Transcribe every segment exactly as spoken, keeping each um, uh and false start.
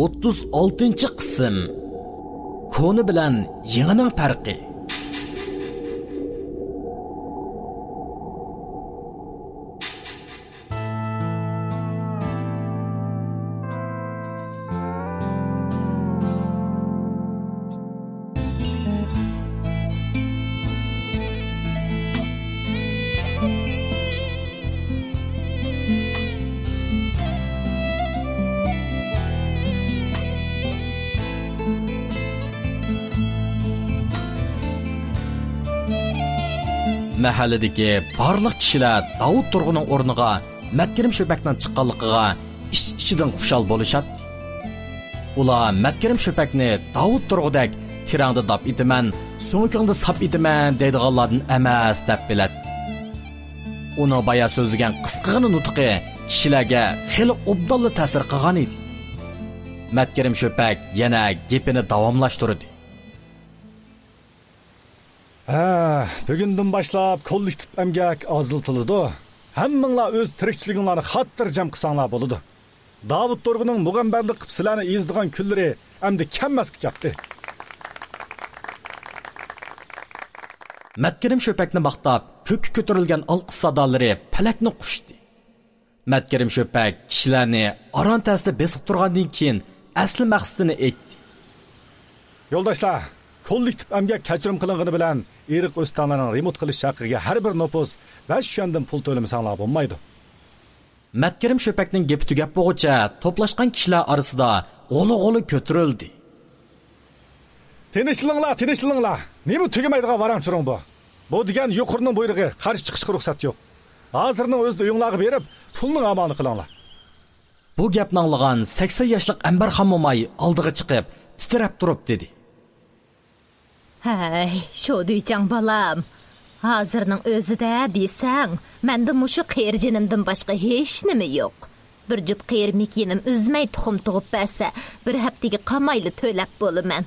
ئوتتۇز ئالتىنچى قىسىم. كونا بىلەن يېڭىنىڭ پەرقى. مەھەللىدىكى بارلىق كىشىلەر داۋۇت تۇرغۇننىڭ ئورنىغا مەتكىرىم شۆپەكنىڭ چىققانلىقىغا ئىچ-ئىچىدىن خۇشال بولۇشاتتى. ئۇلار مەتكىرىم شۆپەكنى داۋۇت تۇرغۇدەك تىرەڭدە داپ ئېتىمەن، سۆڭىكىڭدە ساپ ئېتىمەن دەيدىغانلاردىن ئەمەس دەپ بىلەتتى. ئۇنىڭ بايا سۆزلىگەن قىسقىغىنە نۇتقى كىشىلەرگە خېلى ئوبدانلا تەسىر قىلغان ئىدى. مەتكىرىم شۆپەك يەنە گېپىنى داۋاملاشتۇردى. ھە، بۈگۈندىن باشلاپ كوللېكتىپ ئەمگەك ئازلىتىلىدۇ. ھەممىڭلار ئۆز تىرىكچىلىكىڭلارنى خاتىرجەم قىلساڭلار بولىدۇ. داۋۇت تۇرغۇننىڭ مۇغەمبەرلىك قىلىپ سىلەرنى ئېزىدىغان كۈنلىرى ئەمدى كەلمەسكە كەپتى. مەتكىرىم شۆپەكنى ماختاپ، كۆككە كۆتۈرۈلگەن ئالقىش سادالىرى پەلەكنى قۇشتى. مەتكىرىم شۆپەك كىشىلەرنى ئاران تەستە بېسىقتۇرغاندىن كېيىن، ئەسلى مەقسىتىنى ئېيتتى. يولداشلار، كوللېكتىپ ئەمگەك كەچۈرۈم قىلىنغىنى بىلەن، ئېرىق ئۆستەڭلەرنىڭ رېمونت قىلىش ھەققىگە ھەر بىر نوپۇس بەش يۈەندىن پۇل تۆلىمىسەڭلار بولمايدۇ. مەتكىرىم شۆپەكنىڭ گېپى تۈگەپ بولغۇچە، توپلاشقان كىشىلەر ئارىسىدا غۇلۇ-غۇلۇ كۆتۈرۈلدى. تىنچلىنىڭلار، تىنچلىنىڭلار. نېمە تۈگىمەيدىغان ۋاراڭ-چۇرۇڭ بۇ؟ بۇ دېگەن يۇقىرىنىڭ بۇيرۇقى، قارشى چىقىشقا رۇخسەت يوق. ھازىرنىڭ ئۆزىدە ئۆيۈڭلارغا بېرىپ، پۇلنىڭ ئامالىنى قىلىڭلار. بۇ گەپنى ئاڭلىغان سەكسەن ياشلىق ئەنبەرخان موماي ئالدىغا چىقىپ، تىترەپ تۇرۇپ دېدى. ھەي، شودۈيچاڭ بالام، ھازىرنىڭ ئۆزىدە دېسەڭ، مەندە مۇشۇ قېرى جېنىمدىن باشقا ھېچنېمە يوق. بىر جۈپ قېرى مېكىيىنىم ئۈزمەي تۇخۇم تۇغۇپ بەرسە، بىر ھەپتىگە قامايلا تۆلەپ بولىمەن.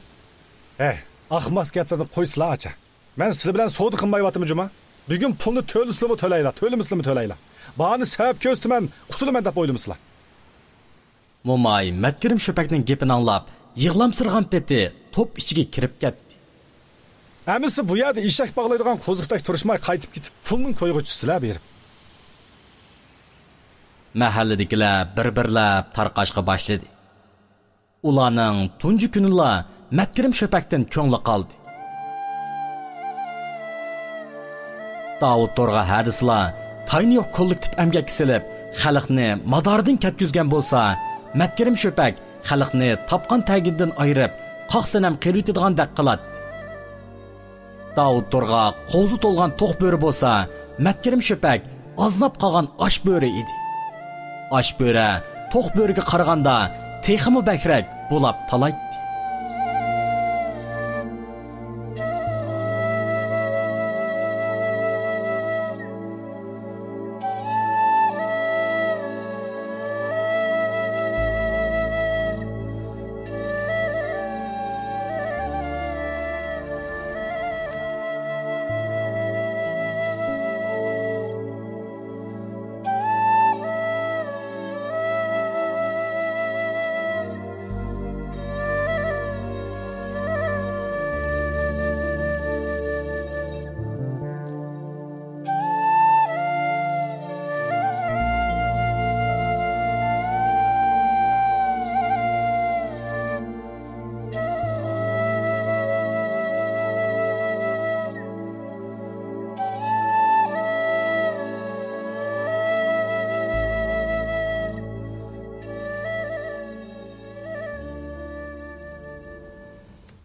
ھەي، ئاق-ماس گەپلەرنى قويسىلا، ئاچا. مەن سىلەر بىلەن سودا قىلمايۋاتىمەن جۇما. بۈگۈن پۇلنى تۆلىسىلىمۇ تۆلەيلا، تۆلىمىسىلىمۇ تۆلەيلا. باھانە سەۋەب كۆرسىتىمەن، قۇتۇلىمەن دەپ ئويلىمىسىلا. موماي مەتكىرىم شۆپەكنىڭ گېپىنى ئاڭلاپ، يىغلامسىرىغان پېتى توپ ئىچىگە كىرىپ كەتتى. ئەمىسە بۇ يەردە ئېشەك باغلايدىغان قوزۇقتەك تۇرۇشماي قايتىپ كېتىپ، پۇلنى كويغۇچىسىلەر بېرىپ. مەھەللىدىكىلەر بىر-بىرلەپ تارقاشقا باشلىدى. ئۇلارنىڭ تۇنجى كۈنىلا مەتكىرىم شۆپەكتىن كۆڭلى قالدى. داۋۇت تورغا ھەدىسىلا تايىنى يوق كوللېكتىپ ئەمگەككە سېلىپ، خەلقنى مادارىدىن كەتكۈزگەن بولسا، مەتكىرىم شۆپەك خەلقنى تاپقان تەگىنىدىن ئايرىپ، قاق سەنەم قىلىۋېتىدىغاندەك قىلاتتى. داۋۇت تورغا قوزا تولغان توخ بۆرە بولسا، مەتكىرىم شۆپەك ئازناپ قالغان ئاش بۆرە ئىدى. ئاش بۆرە توخ بۆرىگە قارىغاندا تېخىمۇ بەكرەك بۇلاپ تالايتتى.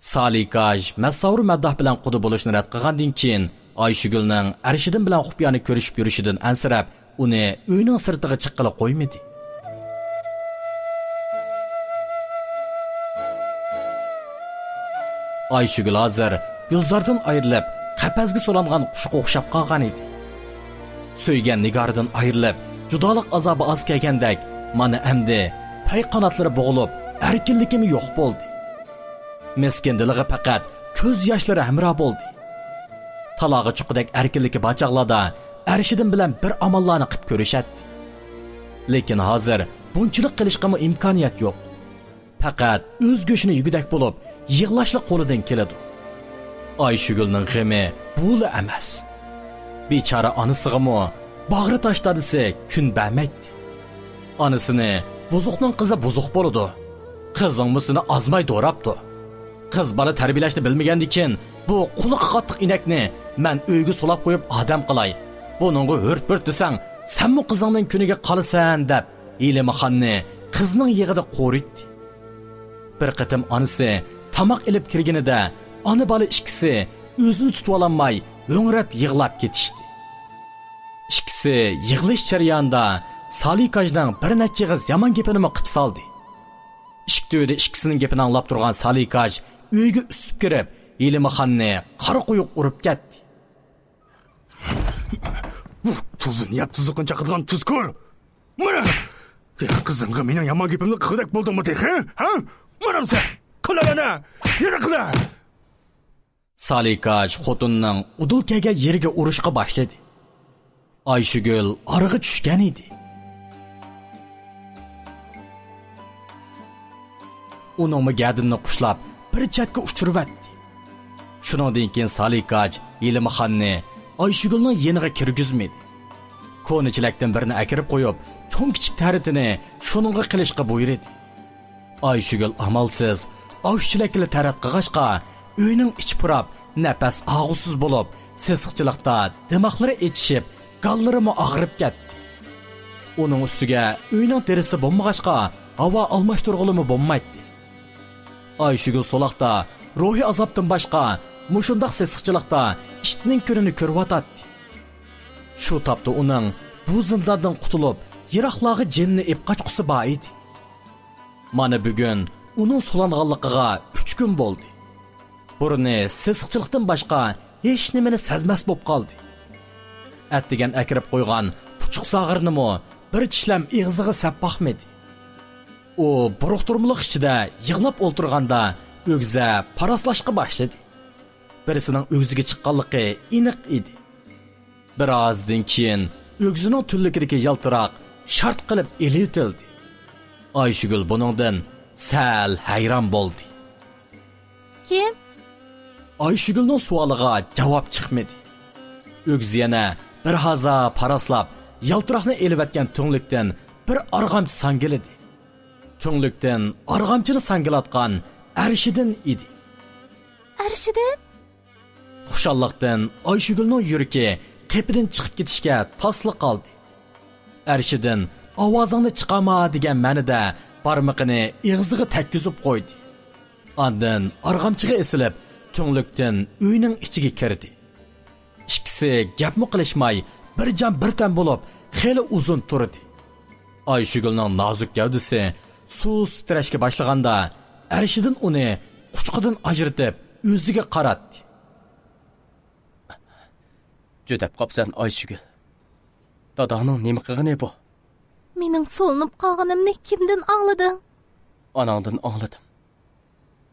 سالىكاژ مەسساۋۇر مەدداھ بىلەن قۇدا بولۇشنى رەت قىلغاندىن كېيىن، ئايشىگۈلنىڭ ئەرشىدىن بىلەن خۇپىيانە كۆرۈشۈپ يۈرۈشىدىن ئەنسىرەپ، ئۇنى ئۆينىڭ سىرتىغا چىققىلى قويمىدى. ئايشىگۈل ھازىر گۈلزاردىن ئايرىلىپ، قەپەسكە سولانغان قۇشقا ئوخشاپ قالغان ئىدى. سۆيگەن نىگارىدىن ئايرىلىپ، جۇدالىق ئازابى ئاز كەلگەندەك، مانا ئەمدى پەي قاناتلىرى بوغۇلۇپ، ئەركىنلىكىمۇ يوق بولدى. مىسكىن دىلىغا پەقەت كۆز ياشلىرى ھەمراھ بولدى. تالاغا چىققۇدەك ئەركىنلىكى بار چاغلاردا ئەرشىدىن بىلەن بىر ئاماللارنى قىپ كۆرۈشەتتى. لېكىن ھازىر بۇنچىلىك قىلىشقىمۇ ئىمكانىيەت يوق. پەقەت ئۆز گۆشىنى يېگۈدەك بولۇپ، يىغلاشلا قولىدىن كېلىدۇ. ئايشۈگۈلنىڭ غېمى بۇلا ئەمەس. بىچارە ئانىسىغىمۇ باغرى تاش دادىسى كۈن بەرمەيتتى. ئانىسىنى «بۇزۇقنىڭ قىزى بۇزۇق بولىدۇ. قىزىڭمۇ سېنى ئازماي دوراپتۇ. قىز بالا تەربىيەلەشنى بىلمىگەندىكىن، بۇ قۇلىقى قاتتىق ئىنەكنى مەن ئۆيگە سولاپ قويۇپ ئادەم قىلاي. بۇنىڭغا ھۆرت-پۆرت دېسەڭ، سەنمۇ قىزىڭنىڭ كۈنىگە قالىسەن» دەپ، ھېلىمخاننى قىزنىڭ يېغىدا قورۇيتتى. بىر قېتىم ئانىسى تاماق ئېلىپ كىرگىنىدە، ئانا-بالا ئىككىسى ئۆزىنى تۇتۇۋالالماي ھۆڭرەپ يىغلاپ كېتىشتى. ئىككىسى يىغلىشىش جەريانىدا سالىكاجنىڭ بىر نەچچە ئېغىز يامان گېپىنىمۇ قىپ سالدى. ئىشىك تۈۋىدە ئىككىسىنىڭ گېپىنى ئاڭلاپ تۇرغان سالىكاج ئۆيگە ئۈسۈپ كىرىپ، ھېلىمخاننى قارا قويۇق ئۇرۇپ كەتتى. بۇ تۇزنى يەپ تۇزلۇقنى چاقىدىغان تۇزكور! مانا! تېخى قىزىڭغا مېنىڭ يامان گېپىمنى قىلغۇدەك بولدۇڭمۇ تېخى؟ ھە؟ مانا سەن! قىلە يەنە! يەنە قىلە! سالىكاج خوتۇننىڭ ئۇدۇل كەلگەن يېرىگە ئۇرۇشقا باشلىدى. ئايشۈگۈل ئارىغا چۈشكەن ئىدى. ئۇنىڭمۇ گەدىنىنى قۇشلاپ، بىر چەتكە ئۇچۇرۇۋەتتى. شۇنىڭدىن كېيىن سالىكاج ھېلىمخاننى ئايشۈگۈلنىڭ يېنىغا كىرگۈزمىدى. كونا چېلەكتىن بىرنى ئەكىرىپ قويۇپ، چوڭ-كىچىك تەرىتىنى شۇنىڭغا قىلىشقا بۇيرۇدى. ئايشۈگۈل ئامالسىز ئاشۇ چېلەككىلا تەرەت قىلغاچقا، ئۆينىڭ ئىچى پۇراپ، نەپەس ئاغۇسىز بولۇپ، سېسىقچىلىقتا دىماقلىرى ئېچىشىپ، گاللىرىمۇ ئاغرىپ كەتتى. ئۇنىڭ ئۈستىگە ئۆينىڭ دېرىزىسى بولمىغاچقا، ھاۋا ئالماشتۇرغىلىمۇ بولمايتتى. ئايشۈگۈل سولاقتا روھىي ئازابتىن باشقا مۇشۇنداق سېسىقچىلىقتا ئىتنىڭ كۈنىنى كۆرۈۋاتاتتى. شۇ تاپتا ئۇنىڭ بۇ زىنداندىن قۇتۇلۇپ، يىراقلارغا جېنىنى ئېلىپ قاچقۇسى بار ئىدى. مانا بۈگۈن ئۇنىڭ سولانغانلىقىغا ئۈچ كۈن بولدى. بۇرنى سېسىقچىلىقتىن باشقا ھېچنېمىنى سەزمەس بولۇپ قالدى. ئەتىگەن ئەكىرىپ قويغان پۇچۇق ساغرىنىمۇ بىر چىشلەم ئېغىزىغا سەپ باقمىدى. ئۇ بۇرۇقتۇرمىلىق ئىچىدە يىغلاپ ئولتۇرغاندا، ئۆگزە پاراسلاشقا باشلىدى. بىرسىنىڭ ئۆگزىگە چىققانلىقى ئېنىق ئىدى. بىر ئازدىن كېيىن ئۆگزىنىڭ تۈنلۈكىدىكى يالتىراق شارت قىلىپ ئېلىۋېتىلدى. ئايشۈگۈل بۇنىڭدىن سەل ھەيران بولدى. كىم؟ ئايشۈگۈلنىڭ سوئالىغا جاۋاب چىقمىدى. ئۆگزە يەنە بىر ھازا پاراسلاپ، يالتىراقنى ئېلىۋەتكەن تۈڭلۈكتىن بىر ئارغامچا ساڭگىلىدى. تۈڭلۈكتىن ئارغامچىنى ساڭگىلاتقان ئەرشىدىن ئىدى. ئەرشىدىن؟ خۇشاللىقتىن ئايشۈگۈلنىڭ يۈرىكى قېپىدىن چىقىپ كېتىشكە تاسلا قالدى. ئەرشىدىن «ئاۋازىڭنى چىقارما» دېگەن مەنىدە بارمىقىنى ئېغىزىغا تەگكۈزۈپ قويدى. ئاندىن ئارغامچىغا ئېسىلىپ، تۈڭلۈكتىن ئۆينىڭ ئىچىگە كىردى. ئىككىسى گەپمۇ قىلىشماي، بىر جان بىر تەن بولۇپ، خېلى ئۇزۇن تۇردى. ئايشۈگۈلنىڭ نازۇك گەۋدىسى سۇس تىترەشكە باشلىغاندا، ئەرشىدىن ئۇنى قۇچىقىدىن ئاجرىتىپ، ئۆزىگە قاراتتى. جۈدەپ قاپسەن، ئايشۈگۈل. داداڭنىڭ نېمە قىلغىنى بۇ؟ مېنىڭ سولىنىپ قالغىنىمنى كىمدىن ئاڭلىدىڭ؟ ئاناڭدىن ئاڭلىدىم.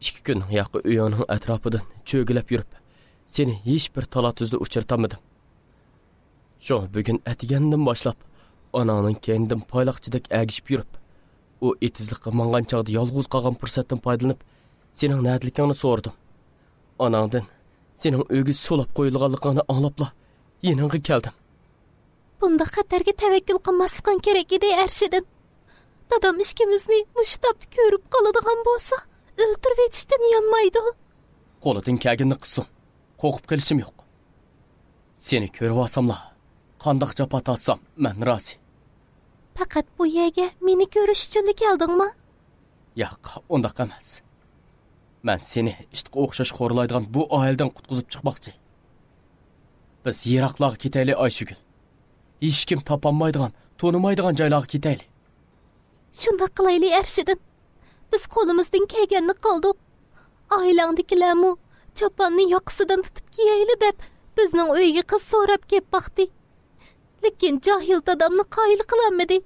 ئىككى كۈننىڭ ياقى ئۆيۈڭنىڭ ئەتراپىدىن چۆگىلەپ يۈرۈپ، سېنى ھېچ بىر تالا-تۈزدە ئۇچرىتالمىدىم. شۇڭا بۈگۈن ئەتىگەندىن باشلاپ ئاناڭنىڭ كەينىدىن پايلاقچىدەك ئەگىشىپ يۈرۈپ، ئۇ ئېتىزلىققا ماڭغان چاغدا يالغۇز قالغان پۇرسەتتىن پايدىلىنىپ، سېنىڭ نەدىلىكىڭنى سورىدىم. ئاناڭدىن سېنىڭ ئۆيگە سولاپ قويۇلغانلىقىڭنى ئاڭلاپلا يېنىڭغا كەلدىم. بۇنداق خەتەرگە تەۋەككۈل قىلماسلىقىڭ كېرەك ئىدى، ئەرشىدىن. دادام ئىككىمىزنى مۇشۇ تاپتا كۆرۈپ قالىدىغان بولسا، ئۆلتۈرۈۋېتىشتىن يانمايدۇ. قولىدىن كەلگىنىنى قىلسۇن. قورقۇپ قېلىشىم يوق. سېنى كۆرۈۋالساملا، قانداق جاپا تارتسام، مەن رازى. پەقەت بۇ يەرگە مېنى كۆرۈش ئۈچۈنلا كەلدىڭما؟ ياق، ئۇنداق ئەمەس. مەن سېنى ئىتقا ئوخشاش خورلايدىغان بۇ ئائىلىدىن قۇتقۇزۇپ چىقماقچى. بىز يىراقلارغا كېتەيلى، ئايشۈگۈل. ھېچكىم تاپالمايدىغان، تونۇمايدىغان جايلارغا كېتەيلى. شۇنداق قىلايلى، ئەرشىدىن. بىز قولىمىزدىن كەلگەننى قىلدۇق. ئائىلەڭدىكىلەرمۇ چاپاننى ياقىسىدىن تۇتۇپ كىيەيلى دەپ، بىزنىڭ ئۆيگە قىز سوراپ كېلىپ باقتى. لېكىن جاھىل دادامنى قايىل قىلالمىدى.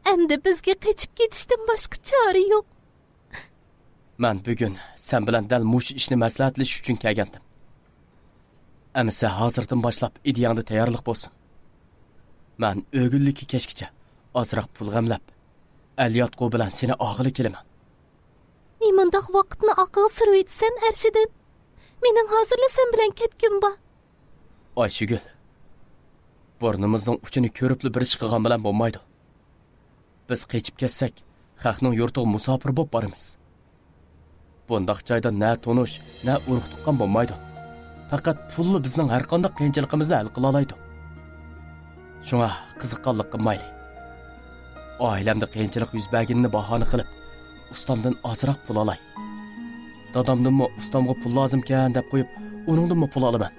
ئەمدى بىزگە قېچىپ كېتىشتىن باشقا چارە يوق. مەن بۈگۈن سەن بىلەن دەل مۇشۇ ئىشنى مەسلىھەتلىشىش ئۈچۈن كەلگەنتىم. ئەمىسە ھازىردىن باشلاپ ئىدىيەڭدە تەييارلىق بولسۇن. مەن ئۆگۈنلۈككە كەچكىچە ئازراق پۇل غەملەپ، ئەلياتقۇ بىلەن سېنى ئالغىلى كېلىمەن. نېمانداق ۋاقىتنى ئارقىغا سۈرۈۋېتىسەن، ئەرشىدىن؟ مېنىڭ ھازىرلا سەن بىلەن كەتكۈم بار. ئايشىگۈل، بۇرنىمىزنىڭ ئۇچىنى كۆرۈپلا بىر ئىش قىلغان بىلەن بولمايدۇ. بىز قېچىپ كەتسەك، خەقنىڭ يۇرتىغا مۇساپىر بولۇپ بارىمىز. بۇنداق جايدا نە تونۇش، نە ئۇرۇق-تۇغقان بولمايدۇ. پەقەت پۇللا بىزنىڭ ھەرقانداق قىيىنچىلىقىمىزنى ھەل قىلالايدۇ. شۇڭا قىزىققانلىق قىلمايلى. ئائىلەمدە قىيىنچىلىق يۈز بەرگىنىنى باھانە قىلىپ، ئۇستامدىن ئازراق پۇل ئالاي. دادامدىنمۇ ئۇستامغا پۇل لازىمكەن دەپ قويۇپ، ئۇنىڭدىنمۇ پۇل ئالىمەن.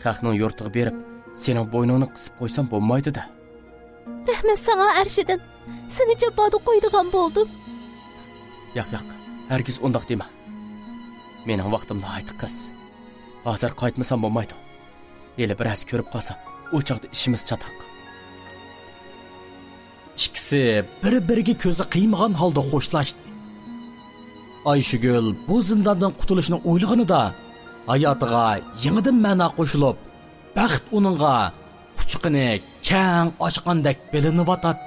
خەقنىڭ يۇرتىغا بېرىپ، سېنىڭ بوينۇڭنى قىسىپ قويسام بولمايدۇ-دە. رەھمەت ساڭا، ئەرشىدىن. سېنى جاپادا قويىدىغان بولدۇم. ياق، ياق، ھەرگىز ئۇنداق دېمە. مېنىڭ ۋاقتىم ناھايىتى قىس. ھازىر قايتمىسام بولمايدۇ. ھېلى بىرەرسى كۆرۈپ قالسا، ئۇ چاغدا ئىشىمىز چاتاق. ئىككىسى بىر-بىرىگە كۆزى قىيمىغان ھالدا خوشلاشتى. ئايشىگۈل بۇ زىنداندىن قۇتۇلۇشنى ئويلىغىنىدا، ھاياتىغا يېڭىدىن مەنا قوشۇلۇپ، بەخت ئۇنىڭغا قۇچىقىنى كەڭ ئاچقاندەك بىلىنىۋاتاتتى.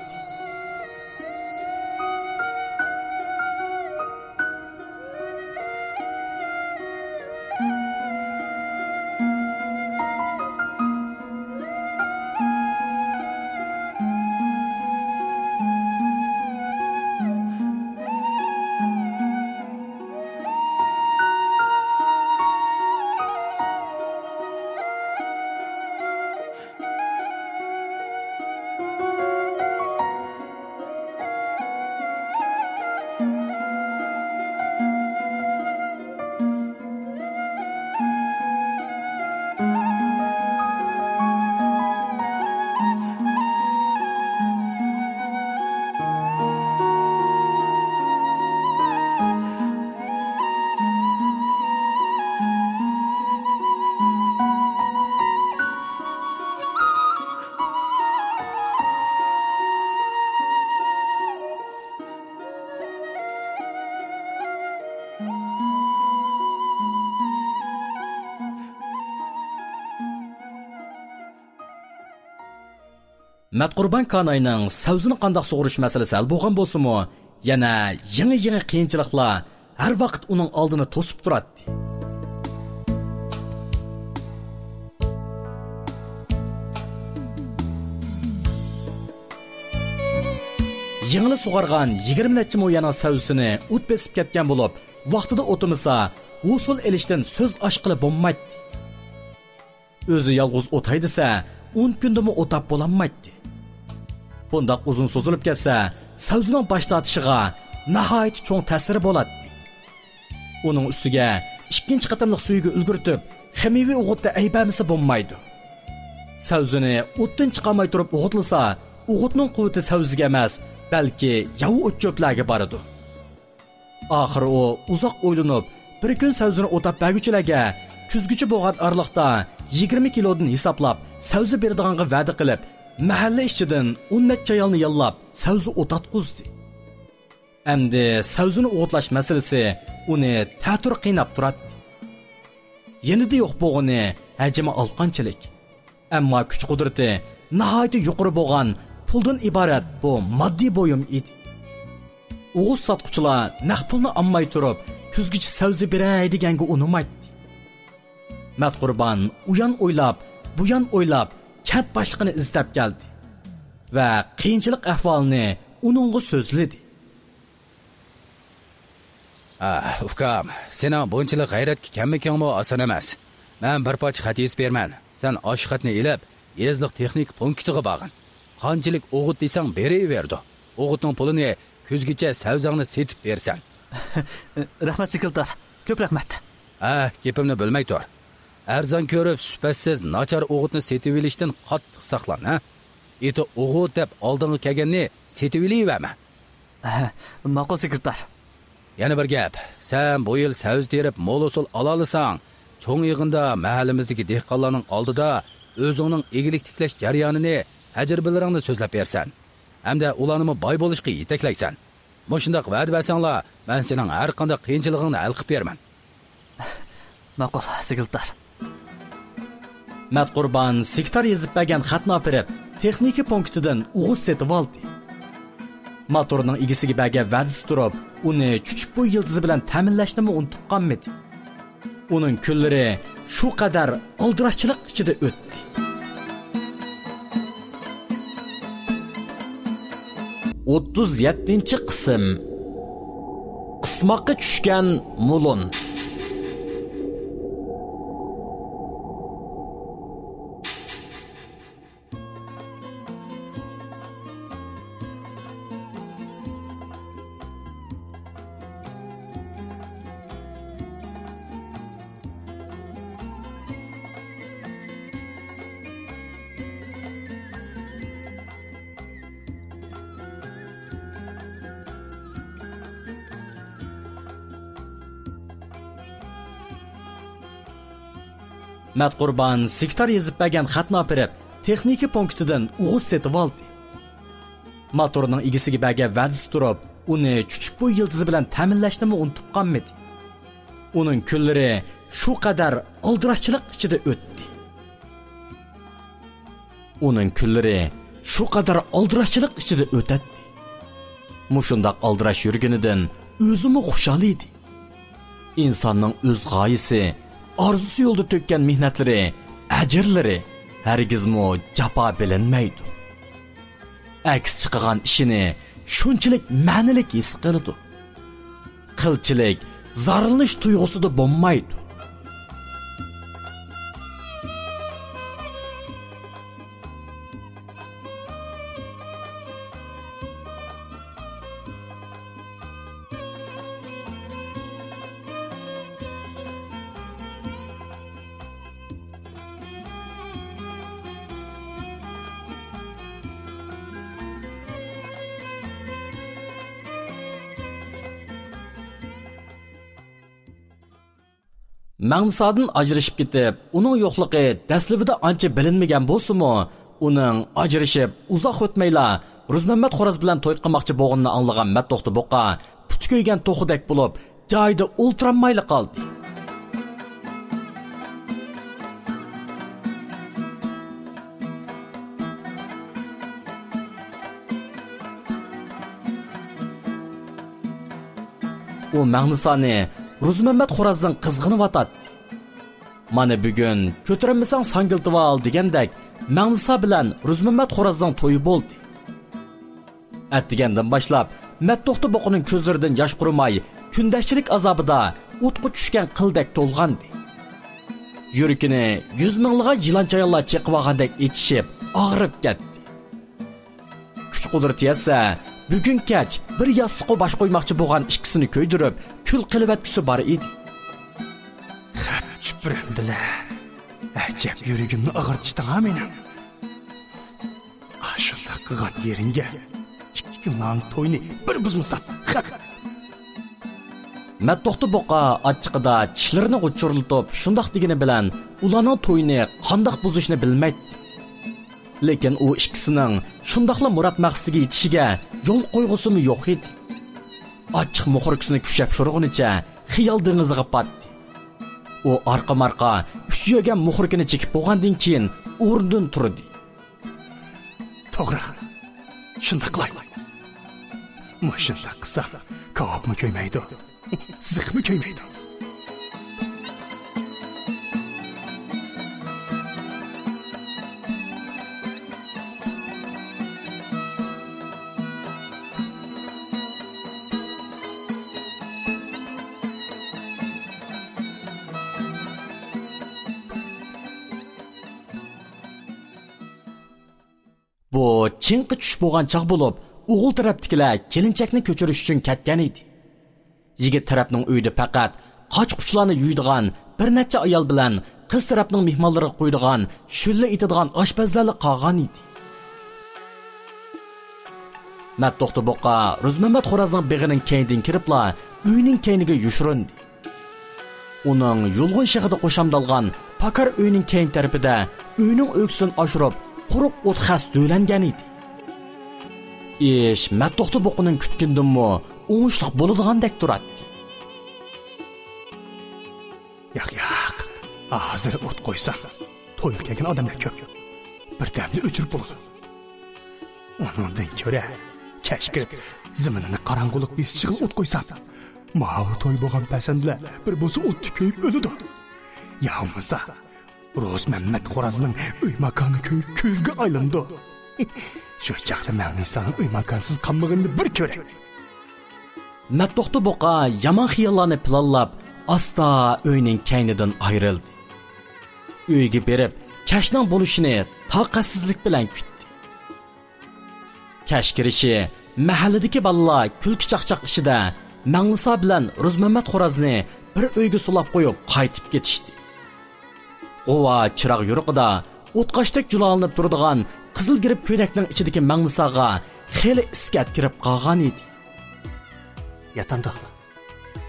مەتقۇربان كاناينىڭ سەۋزىنى قانداق سۇغۇرۇش مەسىلىسى ھەل بولغان بولسىمۇ، يەنە يېڭى-يېڭى قىيىنچىلىقلار ھەر ۋاقىت ئۇنىڭ ئالدىنى توسۇپ تۇراتتى. يېڭىلا سۇغارغان يىگىرمە نەچچە مو يەرنىڭ سەۋزىسىنى ئوت بېسىپ كەتكەن بولۇپ، ۋاقتىدا ئوتىمىسا، ھوسۇل ئېلىشتىن سۆز ئاچقىلى بولمايتتى. ئۆزى يالغۇز ئوت ھەيدىسە، ئون كۈندىمۇ ئوتاپ بولالمايتتى. بۇنداق ئۇزۇن سوزۇلۇپ كەتسە، سەۋزىنىڭ باش تارتىشىغا ناھايىتى چوڭ تەسىرى بولاتتى. ئۇنىڭ ئۈستىگە ئىككىنچى قېتىملىق سۆيگە ئۈلگۈرتۈپ، خىمىيەۋى ئوغۇتتا ئەيىبلىمىسە بولمايدۇ. سەۋزىنى ئوتتىن چىقارماي تۇرۇپ ئوغۇتلىسا، ئوغۇتنىڭ قۇۋۋىتى سەۋزىگە ئەمەس، بەلكى ياۋا ئوت-چۆپلەرگە بارىدۇ. ئاخىرى ئۇ ئۇزاق ئويلىنىپ، بىر كۈن سەۋزىنى ئوتاپ بەرگۈچىلەرگە كۈزگىچە بولغان ئارىلىقتا يىگىرمە كىلودىن ھېسابلاپ سەۋزە بېرىدىغانغا ۋەدە قىلىپ، مەھەللە ئىچىدىن ئون نەچچە ئايالنى ياللاپ سەۋزە ئوتاتقۇزدى. ئەمدى سەۋزىنى ئوغۇتلاش مەسىلىسى ئۇنى تەتۈر قىيناپ تۇراتتى. يېنىدا يوق بولغىنى ھەجىمى ئالقانچىلىك. ئەمما كۈچ-قۇدرىتى ناھايىتى يۇقىرى بولغان پۇلدىن ئىبارەت بۇ ماددىي بۇيۇم ئىدى. ئوغۇت ساتقۇچىلار نەق پۇلنى ئالماي تۇرۇپ، كۈزگىچە سەۋزە بېرەي دېگەنگە ئۇنىمايتتى. مەتقۇربان ئۇيان ئويلاپ، بۇيان ئويلاپ، كەنت باشلىقىنى ئىزدەپ كەلدى ۋە قىيىنچىلىق ئەھۋالىنى ئۇنىڭغا سۆزلىدى. ئاھ، ئۇكام، سېنىڭ بۇنچىلىك غەيرەتكە كەلمىكىڭمۇ ئاسان ئەمەس. مەن بىر پارچە خەت يېزىپ بېرىمەن. سەن ئاشۇ خەتنى ئېلىپ، يېزىلىق تېخنىكا پونكىتىغا بارغىن. قانچىلىك ئوغۇت دېسەڭ بېرىۋېرىدۇ. ئوغۇتنىڭ پۇلىنى كۈزگىچە سەۋزەڭنى سېتىپ بېرىسەن. رەھمەت، سېكرېتار. كۆپ رەھمەت. ھە، گېپىمنى بۆلمەي تۇر. ئەرزان كۆرۈپ، سۈپەتسىز، ناچار ئوغۇتنى سېتىۋېلىشتىن قاتتىق ساقلان، ھە؟ ئېتى ئوغۇت دەپ ئالدىڭغا كەلگەننى سېتىۋېلىۋەرمە. ھە، ماقۇل، سېكرېتار. يەنە بىر گەپ، سەن بۇ يىل سەۋزە تېرىپ، مول ھوسۇل ئالالىساڭ، چوڭ يىغىندا مەھەللىمىزدىكى دېھقانلارنىڭ ئالدىدا ئۆزۈڭنىڭ ئىگىلىك تىكلەش جەريانىنى، تەجرىبىلىرىڭنى سۆزلەپ بېرىسەن. ھەمدە ئۇلارنىمۇ باي بولۇشقا يېتەكلەيسەن. مۇشۇنداق ۋەدە بەرسەڭلار، مەن سېنىڭ ھەر قانداق قىيىنچىلىقىڭنى ھەل قىلىپ بېرىمەن. ماقۇل، سېكرېتار. مەتقۇربان سېكرېتار يېزىپ بەرگەن خەتنى ئاپىرىپ، تېخنىكا پونكىتىدىن ئوغۇت سېتىۋالدى. ماتورنىڭ ئىگىسىگە بەرگەن ۋەدىسى تۇرۇپ، ئۇنى چۈچۈكبۇي يىلتىزى بىلەن تەمىنلەشنىمۇ ئۇنتۇپ قالمىدى. ئۇنىڭ كۈنلىرى شۇ قەدەر ئالدىراشچىلىق ئىچىدە ئۆتتى. ئوتتۇز يەتتىنچى قىسىم. قىسماققا چۈشكەن مۇلۇن. مەتقۇربان سېكرېتار يېزىپ بەرگەن خەتنى ئاپىرىپ، تېخنىكا پونكىتىدىن ئوغۇز سېتىۋالدى. ماتورنىڭ ئىگىسىگە بەرگەن ۋەدىسى تۇرۇپ، ئۇنى چۈچۈكبۇي يىلتىزى بىلەن تەمىنلەشنىمۇ ئۇنتۇپ قالمىدى. ئۇنىڭ كۈنلىرى شۇ قەدەر ئالدىراشچىلىق ئىچىدە ئۆتتى. ئۇنىڭ كۈنلىرى شۇ قەدەر ئالدىراشچىلىق ئىچىدە ئۆتەتتى. مۇشۇنداق ئالدىراش يۈرگىنىدىن ئۆزىمۇ خۇشال ئىدى. ئىنساننىڭ ئۆز غايىسى، ئارزۇسى يولىدا تۆككەن مېھنەتلىرى، ئەجىرلىرى ھەرگىزمۇ جاپا بىلىنمەيدۇ. ئەكس چىقىغان ئىشىنى شۇنچىلىك مەنىلىك ھېس قىلىدۇ. قىلچىلىك زارلىنىش تۇيغۇسىدا بولمايدۇ. مەڭنىسادىن ئاجرىشىپ كېتىپ، ئۇنىڭ يوقلۇقى دەسلىپىدە ئانچە بىلىنمىگەن بولسىمۇ، ئۇنىڭ ئاجرىشىپ ئۇزاق ئۆتمەيلا رۇزمەممەت خوراز بىلەن توي قىلماقچى بولغىنىنى ئاڭلىغان مەتتوختا بۇقا پۇتى كۆيگەن توخۇدەك بولۇپ، جايىدا ئولتۇرالمايلا قالدى. ئۇ مەڭنىسانى رۇزمەممەت خورازدىن قىزغىنىۋاتاتتى. مانا بۈگۈن «كۆتۈرەلمىسەڭ ساڭگىلتىۋال» دېگەندەك، مەڭنىسا بىلەن رۇزمەممەت خورازنىڭ تويى بولدى. ئەتىگەندىن باشلاپ مەتتوختا بۇقىنىڭ كۆزلىرىدىن ياش قۇرۇماي، كۈندەشچىلىك ئازابىدا ئوتقا چۈشكەن قىلدەك تولغانىدى. يۈرىكىنى يۈز مىڭلىغان يىلان چايانلار چېقىۋالغاندەك ئېچىشىپ، ئاغرىپ كەتتى. كۈچ قۇدرىتى يەتسە، بۈگۈن كەچ بىر ياستۇققا باش قويماقچى بولغان ئىككىسىنى كۆيدۈرۈپ، كۈل قىلىۋەتكۈسى بار ئىدى. خەپ چۈشۈپ بىرەمدىلە. ئەجەب يۈرىكىمنى ئاغرىتىشتىڭ ھا مېنىڭ. ئاشۇنداق قىلغان يېرىڭگە ئىككىڭلارنىڭ تويىنى بىر بۇزمىسام. مەتتوختا بۇقا ئاچچىقىدا چىشلىرىنى غۇچۇرلىتىپ شۇنداق دېگىنى بىلەن ئۇلارنىڭ تويىنى قانداق بۇزۇشنى بىلمەيتتى. لېكىن ئۇ ئىككىسىنىڭ شۇنداقلا مۇراد مەقسىتىگە يېتىشىگە يول قويغۇسىمۇ يوق ئىدى. ئاچچىق مۇخرىكىسىنى كۈشەپ شۇرغىنىچە خىيال دېڭىزىغا پاتتى. ئۇ ئارقا-مارقا ئۈچ يۆگەن مۇخرىكىنى چېكىپ بولغاندىن كېيىن ئورنىدىن تۇردى. توغرا، شۇنداق قىلاي. مۇشۇنداق قىلساق، كاۋاپمۇ كۆيمەيدۇ، زىخمۇ كۆيمەيدۇ. بۇ چىڭقى چۈش بولغان چاغ بولۇپ، ئوغۇل تەرەپتىكىلەر كېلىنچەكنى كۆچۈرۈش ئۈچۈن كەتكەن ئىدى. يىگىت تەرەپنىڭ ئۆيىدە پەقەت قاچا-قۇچىلارنى يۇيىدىغان بىر نەچچە ئايال بىلەن قىز تەرەپنىڭ مېھمانلىرىغا قويىدىغان شۆللا ئېتىدىغان ئاشپەزلەرلا قالغان ئىدى. مەتتوختا بۇقا رۇزمەممەت خورازنىڭ بېغىنىڭ كەينىدىن كىرىپلا، ئۆينىڭ كەينىگە يوشۇرۇندى. ئۇنىڭ يۇلغۇن شېخىدا قوشامدالغان پاكار ئۆينىڭ كەينى تەرىپىدە ئۆينىڭ ئۆكسىسىنى ئاشۇرۇپ، قۇرۇق ئوت خەس دۆۋىلەنگەن ئىدى. ئىش مەتتوختا بۇقىنىڭ كۈتكىنىدىنمۇ ئوڭۇشلۇق بولىدىغاندەك تۇراتتى. ياق، ياق، ھازىر ئوت قويساق، تويغا كەلگەن ئادەملەر كۆپ، بىردەمدە ئۆچۈرۈپ بولىدۇ. ئۇنىڭدىن كۆرە، كەچ كىرىپ، زېمىنىنى قاراڭغۇلۇق بېسىشىغا ئوت قويسام، ماۋۇ توي بولغان پەسەندىلەر بىر بولسا ئوتتا كۆيۈپ ئۆلىدۇ. يا بولمىسا، روزمەممەت خورازنىڭ ئۆي ماكانى كۆيۈپ كۈلگە ئايلىنىدۇ. شۇ چاغدا مەڭنىسانىڭ ئۆي ماكانسىز قالمىغىنىنى بىر كۆرەي. مەتتوختا بۇقا يامان خىياللارنى پىلانلاپ، ئاستا ئۆينىڭ كەينىدىن ئايرىلدى. ئۆيگە بېرىپ، كەچنىڭ بولۇشىنى تاقەتسىزلىك بىلەن كۈتتى. كەچ كىرىشى، مەھەللىدىكى بالىلار كۈلكە-چاقچاق ئىچىدە مەڭلىسا بىلەن روزمەممەت خورازنى بىر ئۆيگە سولاپ قويۇپ قايتىپ كېتىشتى. غۇۋا چىراغ يورۇقىدا ئوتقاشتەك جۇلالىنىپ تۇرىدىغان قىزىل گىرىپ كۆينەكنىڭ ئىچىدىكى مەڭلىساغا خېلى ئىسكەت كىرىپ قالغان ئىدى. ياتامدۇق.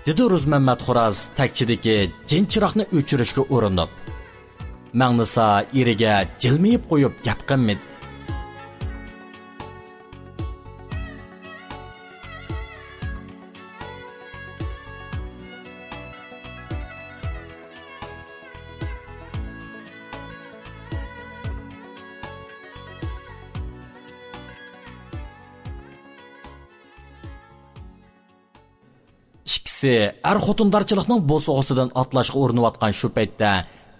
دېدى روزمەممەت خوراز تەكچىدىكى جىن چىراغنى ئۆچۈرۈشكە ئۇرۇنۇپ. مەڭلىسا ئېرىگە جىلمىيىپ قويۇپ گەپ قىلمىدى. ئىككىسى ئەر-خوتۇندارچىلىقنىڭ بوسۇغىسىدىن ئاتلاشقا ئۇرۇنۇۋاتقان شۇ پەيتتە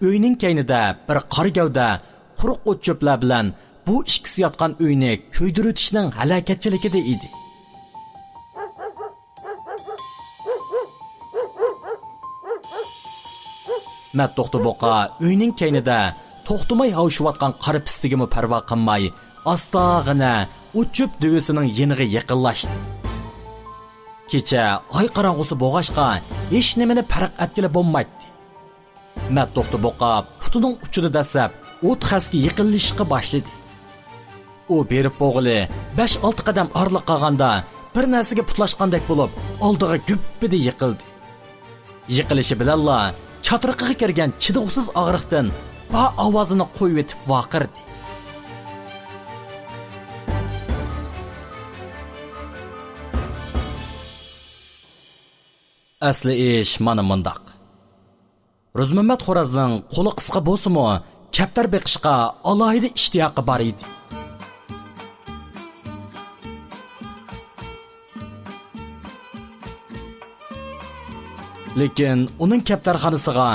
ئۆينىڭ كەينىدە بىر قارا گەۋدە قۇرۇق ئوت-چۆپلەر بىلەن بۇ ئىككىسى ياتقان ئۆينى كۆيدۈرۈۋېتىشنىڭ ھەلەكەتچىلىكىدە ئىدى. مەتتوختا بۇقا ئۆينىڭ كەينىدە توختىماي ھاۋشىۋاتقان قارا پىستىگىمۇ پەرۋا قىلماي، ئاستاغىنە ئوت-چۆپ دۆۋىسىنىڭ يېنىغا يېقىنلاشتى. كېچە ئاي قاراڭغۇسى بولغاچقا، ھېچنېمىنى پەرق ئەتكىلى بولمايتتى. مەتتوختا بۇقا پۇتىنىڭ ئۇچىدا دەسسەپ ئوت خەسكە يېقىنلىشىشقا باشلىدى. ئۇ بېرىپ بولغىلى بەش-ئالتە قەدەم ئارىلىق قالغاندا، بىر نەرسىگە پۇتلاشقاندەك بولۇپ، ئالدىغا گۈپپىدە يىقىلدى. يىقىلىشى بىلەنلا چاترىقىغا كىرگەن چىدىغۇسىز ئاغرىقتىن با ئاۋازىنى قويۇۋېتىپ ۋارقىرىدى. ئەسلى ئىش مانا مۇنداق. روزمەممەت خورازنىڭ قولى قىسقا بولسىمۇ، كەپتەر بېقىشقا ئالاھىدە ئىشتىياقى بار ئىدى. لېكىن ئۇنىڭ كەپتەرخانىسىغا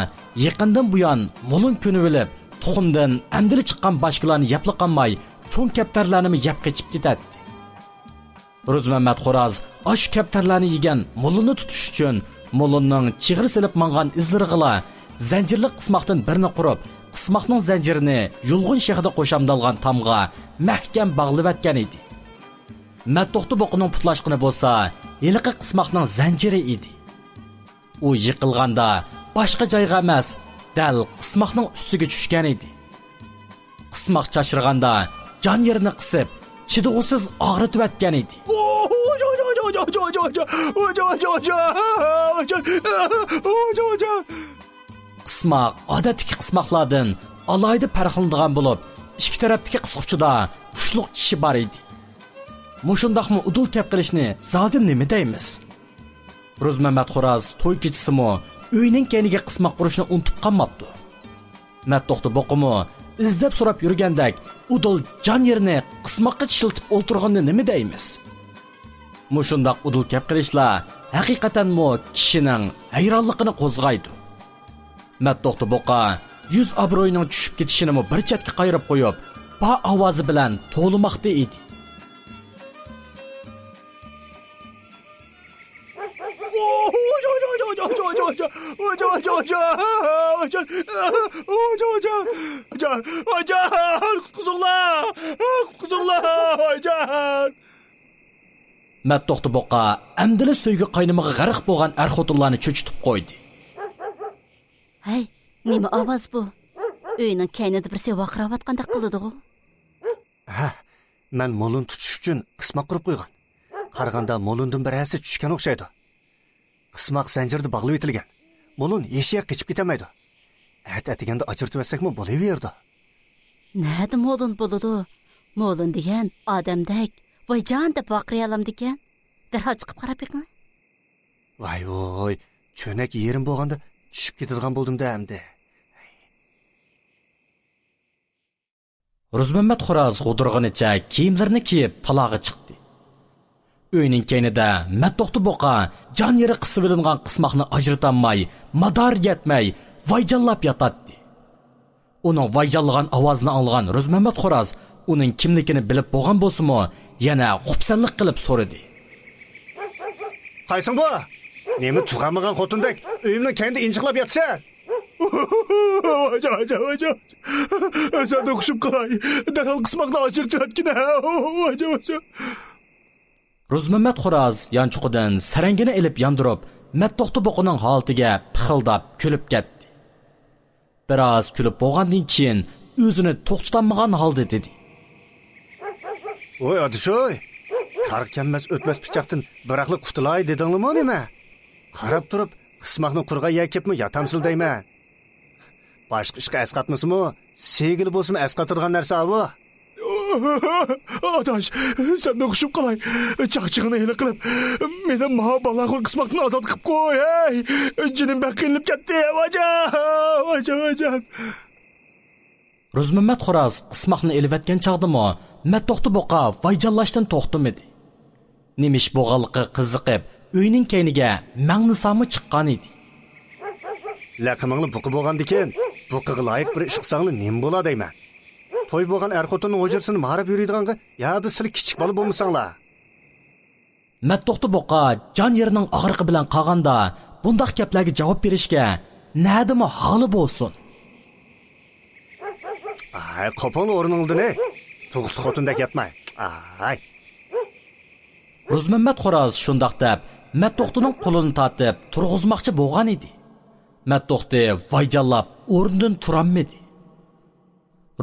يېقىندىن بۇيان مولۇن كۆنۈۋېلىپ، تۇخۇمدىن ئەمدىلا چىققان باشكىلارنى يەپلا قالماي، چوڭ كەپتەرلەرنىمۇ يەپ قېچىپ كېتەتتى. روزمەممەت خوراز ئاشۇ كەپتەرلەرنى يېگەن مولۇننى تۇتۇش ئۈچۈن، مولۇننىڭ چىغىر سېلىپ ماڭغان ئىزلىرىغىلا زەنجىرلىك قىسماقتىن بىرنى قۇرۇپ، قىسماقنىڭ زەنجىرىنى يۇلغۇن شېخىدا قوشامدالغان تامغا مەھكەم باغلىۋەتكەن ئىدى. مەتتوختا بۇقىنىڭ پۇتلاشقىنى بولسا ھېلىقى قىسماقنىڭ زەنجىرى ئىدى. ئۇ يىقىلغاندا باشقا جايغا ئەمەس، دەل قىسماقنىڭ ئۈستىگە چۈشكەن ئىدى. قىسماق چاچرىغاندا جان يېرىنى قىسىپ، چىدىغۇسىز ئاغرىتىۋەتكەن ئىدى. قىسماق ئادەتتىكى قىسماقلاردىن ئالاھىدە پەرقلىنىدىغان بولۇپ، ئىككى تەرەپتىكى قىسقۇچىدا كۈچلۈك چىشى بار ئىدى. مۇشۇنداقمۇ ئۇدۇل كەپ قېلىشنى زادى نېمە دەيمىز؟ روزمەممەت خوراز توي كېچىسىمۇ ئۆينىڭ كەينىگە قىسماق قۇرۇشنى ئۇنتۇپ قالماپتۇ. مەتتوختا بۇقىمۇ ئىزدەپ سوراپ يۈرگەندەك ئۇدۇل جان يېرىنى قىسماققا چىشلىتىپ ئولتۇرغىنىنى نېمە دەيمىز؟ مۇشۇنداق ئۇدۇل كەپ قېلىشلار ھەقىقەتەنمۇ كىشىنىڭ ھەيرانلىقىنى قوزغايدۇ. مەتتوختا بۇقا يۈز ئابرۇيىنىڭ چۈشۈپ كېتىشىنىمۇ بىر چەتكە قايرىپ قويۇپ، بار ئاۋازى بىلەن توۋلىماقتا ئىدى. مەتتوختا بۇقا ئەمدىلا سۆيگۈ قاينىمىغا غەرق بولغان ئەر-خوتۇنلارنى چۆچۈتۈپ قويدى. ھەي، نېمە ئاۋاز بۇ؟ ئۆينىڭ كەينىدە بىرسى ۋارقىراۋاتقاندەك قىلىدىغۇ؟ ھە، مەن مولۇن تۇتۇش ئۈچۈن قىسماق قۇرۇپ قويغان. قارىغاندا مولۇندىن بىر ھەسسە چۈشكەن ئوخشايدۇ. قىسماق زەنجىردە باغلىۋېتىلگەن. مولۇن ھېچيەرگە قېچىپ كەتەلمەيدۇ. ئەتە-ئەتىگەندە ئاجرىتىۋەتسەكمۇ بولۇۋېرىدۇ. نەدە مولۇن بولىدۇ؟ مولۇن دېگەن ئادەمدەك ۋايجان دەپ ۋارقىرايالامدىكەن؟ دەرھال چىقىپ قاراپ بېقىڭ. ۋاي ۋوي، چۆنەك يېرىم بولغاندا چۈشۈپ كېتىدىغان بولدۇم-دە ئەمدى. روزمەممەت خوراز غودۇرغىنىچە كىيىملىرىنى كىيىپ تالاغا چىقتى. ئۆينىڭ كەينىدە مەتتوختا بۇقا جان يېرى قىسىۋېلىنغان قىسماقنى ئاجرىتالماي، مادارى يەتمەي، ۋايجانلاپ ياتاتتى. ئۇنىڭ ۋايجانلىغان ئاۋازىنى ئاڭلىغان روزمەممەت خوراز ئۇنىڭ كىملىكىنى بىلىپ بولغان بولسىمۇ، يەنە خۇپسەنلىك قىلىپ سورىدى. قايسىڭ بۇ؟ نېمە تۇغالمىغان خوتۇندەك ئۆيۈمنىڭ كەينىدە ئىنچىقلاپ ياتىسەن؟ ۋاجا، ۋاجا، ۋاجا. سەندىن قوشۇپ قالاي. دەرھال قىسماقنى ئاجرىتىۋەتكىنە. ۋاجا، ۋاجا. روزمەممەت خوراز يانچۇقىدىن سەرەڭگىنى ئېلىپ ياندۇرۇپ، مەتتوختا بۇقىنىڭ ھالىتىگە پىخىلداپ كۈلۈپ كەتتى. بىراز كۈلۈپ بولغاندىن كېيىن ئۆزىنى توختىتالمىغان ھالدا دېدى. ۋوي ئادىشوي، كارغا كەلمەس ئۆتمەس پىچاقتىن بىراقلا قۇتۇلاي دېدىڭلىمۇ نېمە؟ قاراپ تۇرۇپ قىسماقنى قۇرغان يەرگە كېلىپمۇ ياتامسىلە دەيمەن. باشقا ئىشقا ئەسقاتمىسىمۇ، سىيگىلى بولسىمۇ ئەسقاتىدىغان نەرسە ئاۋۇ. ئاداش، سەندىن قوشۇپ قالاي. چاقچىقىڭنى ھېلى قىلىپ، مېنى ماۋۇ بالاخور قىسماقتىن ئازاد قىلىپ قوي، ھەي! جېنىم بەك قىينىلىپ كەتتى، ۋاجان! ۋاجان، ۋاجان! روزمەممەت خوراز قىسماقنى ئېلىۋەتكەن چاغدىمۇ، مەتتوختا بۇقا ۋايجانلاشتىن توختىمىدى. نېمە ئىش بولغانلىقىغا قىزىقىپ، ئۆينىڭ كەينىگە مەڭنىسامۇ چىققانىدى. لەقىمىڭلار بۇقا بولغاندىكىن، بۇقىغا لايىق بىر ئىش قىلساڭلار نېمە بولا دەيمەن. توي بولغان ئەر-خوتۇننىڭ ھۇجرىسىنى ماراپ يۈرىدىغانغا يا بىر سىلى كىچىك بالا بولمىساڭلار. مەتتوختا بۇقا جان يېرىنىڭ ئاغرىقى بىلەن قالغاندا، بۇنداق گەپلەرگە جاۋاب بېرىشكە نەدىمۇ ھالى بولسۇن. ئاي، قوپۇڭلار ئورنۇڭلاردىن، ھەي! تۇغۇتلۇق خوتۇندەك ياتماي. ئاي! روزمەممەت خوراز شۇنداق دەپ، مەتتوختىنىڭ قولىنى تارتىپ تۇرغۇزماقچى بولغان ئىدى. مەتتوختى ۋايجانلاپ ئورنىدىن تۇرالمىدى.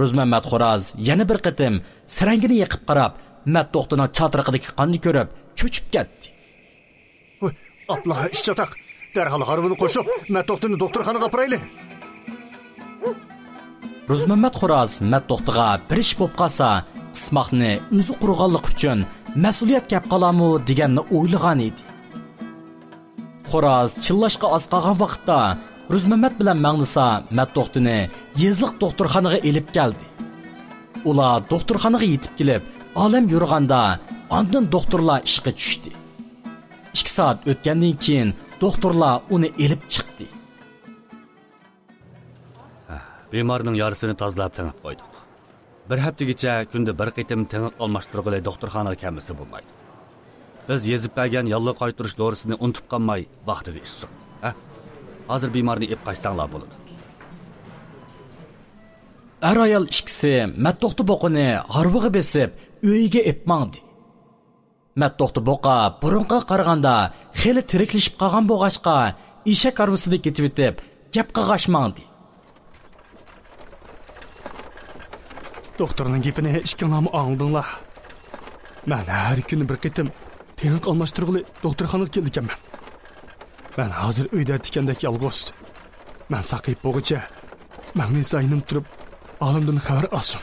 روزمەممەت خوراز يەنە بىر قېتىم سەرەڭگىنى يېقىپ قاراپ، مەتتوختىنىڭ چاترىقىدىكى قاننى كۆرۈپ چۆچۈپ كەتتى. ۋوي، ئاپلا ئىش چاتاق! دەرھال ھارۋىنى قوشۇپ، مەتتوختىنى دوختۇرخانىغا ئاپىرايلى! روزمەممەت خوراز مەتتوختىغا بىر ئىش بولۇپ قالسا، قىسماقنى ئۆزى قۇرغانلىقى ئۈچۈن مەسئۇلىيەت كەپ قالارمۇ دېگەننى ئويلىغان ئىدى. خوراز چىللاشقا ئاز قالغان ۋاقىتتا روزمەممەت بىلەن مەڭنىسا مەتتوختىنى يېزىلىق دوختۇرخانىغا ئېلىپ كەلدى. ئۇلار دوختۇرخانىغا يېتىپ كېلىپ، ئالەم يورۇغاندا، ئاندىن دوختۇرلار ئىشقا چۈشتى. ئىككى سائەت ئۆتكەندىن كېيىن دوختۇرلار ئۇنى ئېلىپ چىقتى. بىمارنىڭ يارىسىنى تازىلاپ تېڭىپ قويدۇق. بىر ھەپتىگىچە كۈندە بىر قېتىم تېڭىق ئالماشتۇرغىلى دوختۇرخانىغا كەلمىسە بولمايدۇ. بىز يېزىپ بەرگەن ياللۇغ قايتۇرۇش دورىسىنى ئۇنتۇپ قالماي ۋاقتىدا ئىچسۇن. ھە؟ ھازىر بىمارنى ئېلىپ قاچساڭلار بولىدۇ. ئەر-ئايال ئىككىسى مەتتوختا بۇقىنى ھارۋىغا بېسىپ، ئۆيىگە ئېلىپ ماڭدى. مەتتوختا بۇقا بۇرۇنقىغا قارىغاندا خېلى تىرىكلىشىپ قالغان بولغاچقا، ئېشەك ھارۋىسىدەك كېتىۋېتىپ، گەپ قىلغاچ ماڭدى. دوختۇرنىڭ گېپىنى ئىككىڭلارمۇ ئاڭلىدىڭلار. مەن ھەر كۈنى بىر قېتىم تېڭىق ئالماشتۇرغىلى دوختۇرخانىغا كېلىدىكەنمەن. مەن ھازىر ئۆيدە تىكەندەك يالغۇز. مەن ساقىيىپ بولغۇچە، مەڭنىسا يېنىمدا تۇرۇپ، ھالىمدىن خەۋەر ئالسۇن.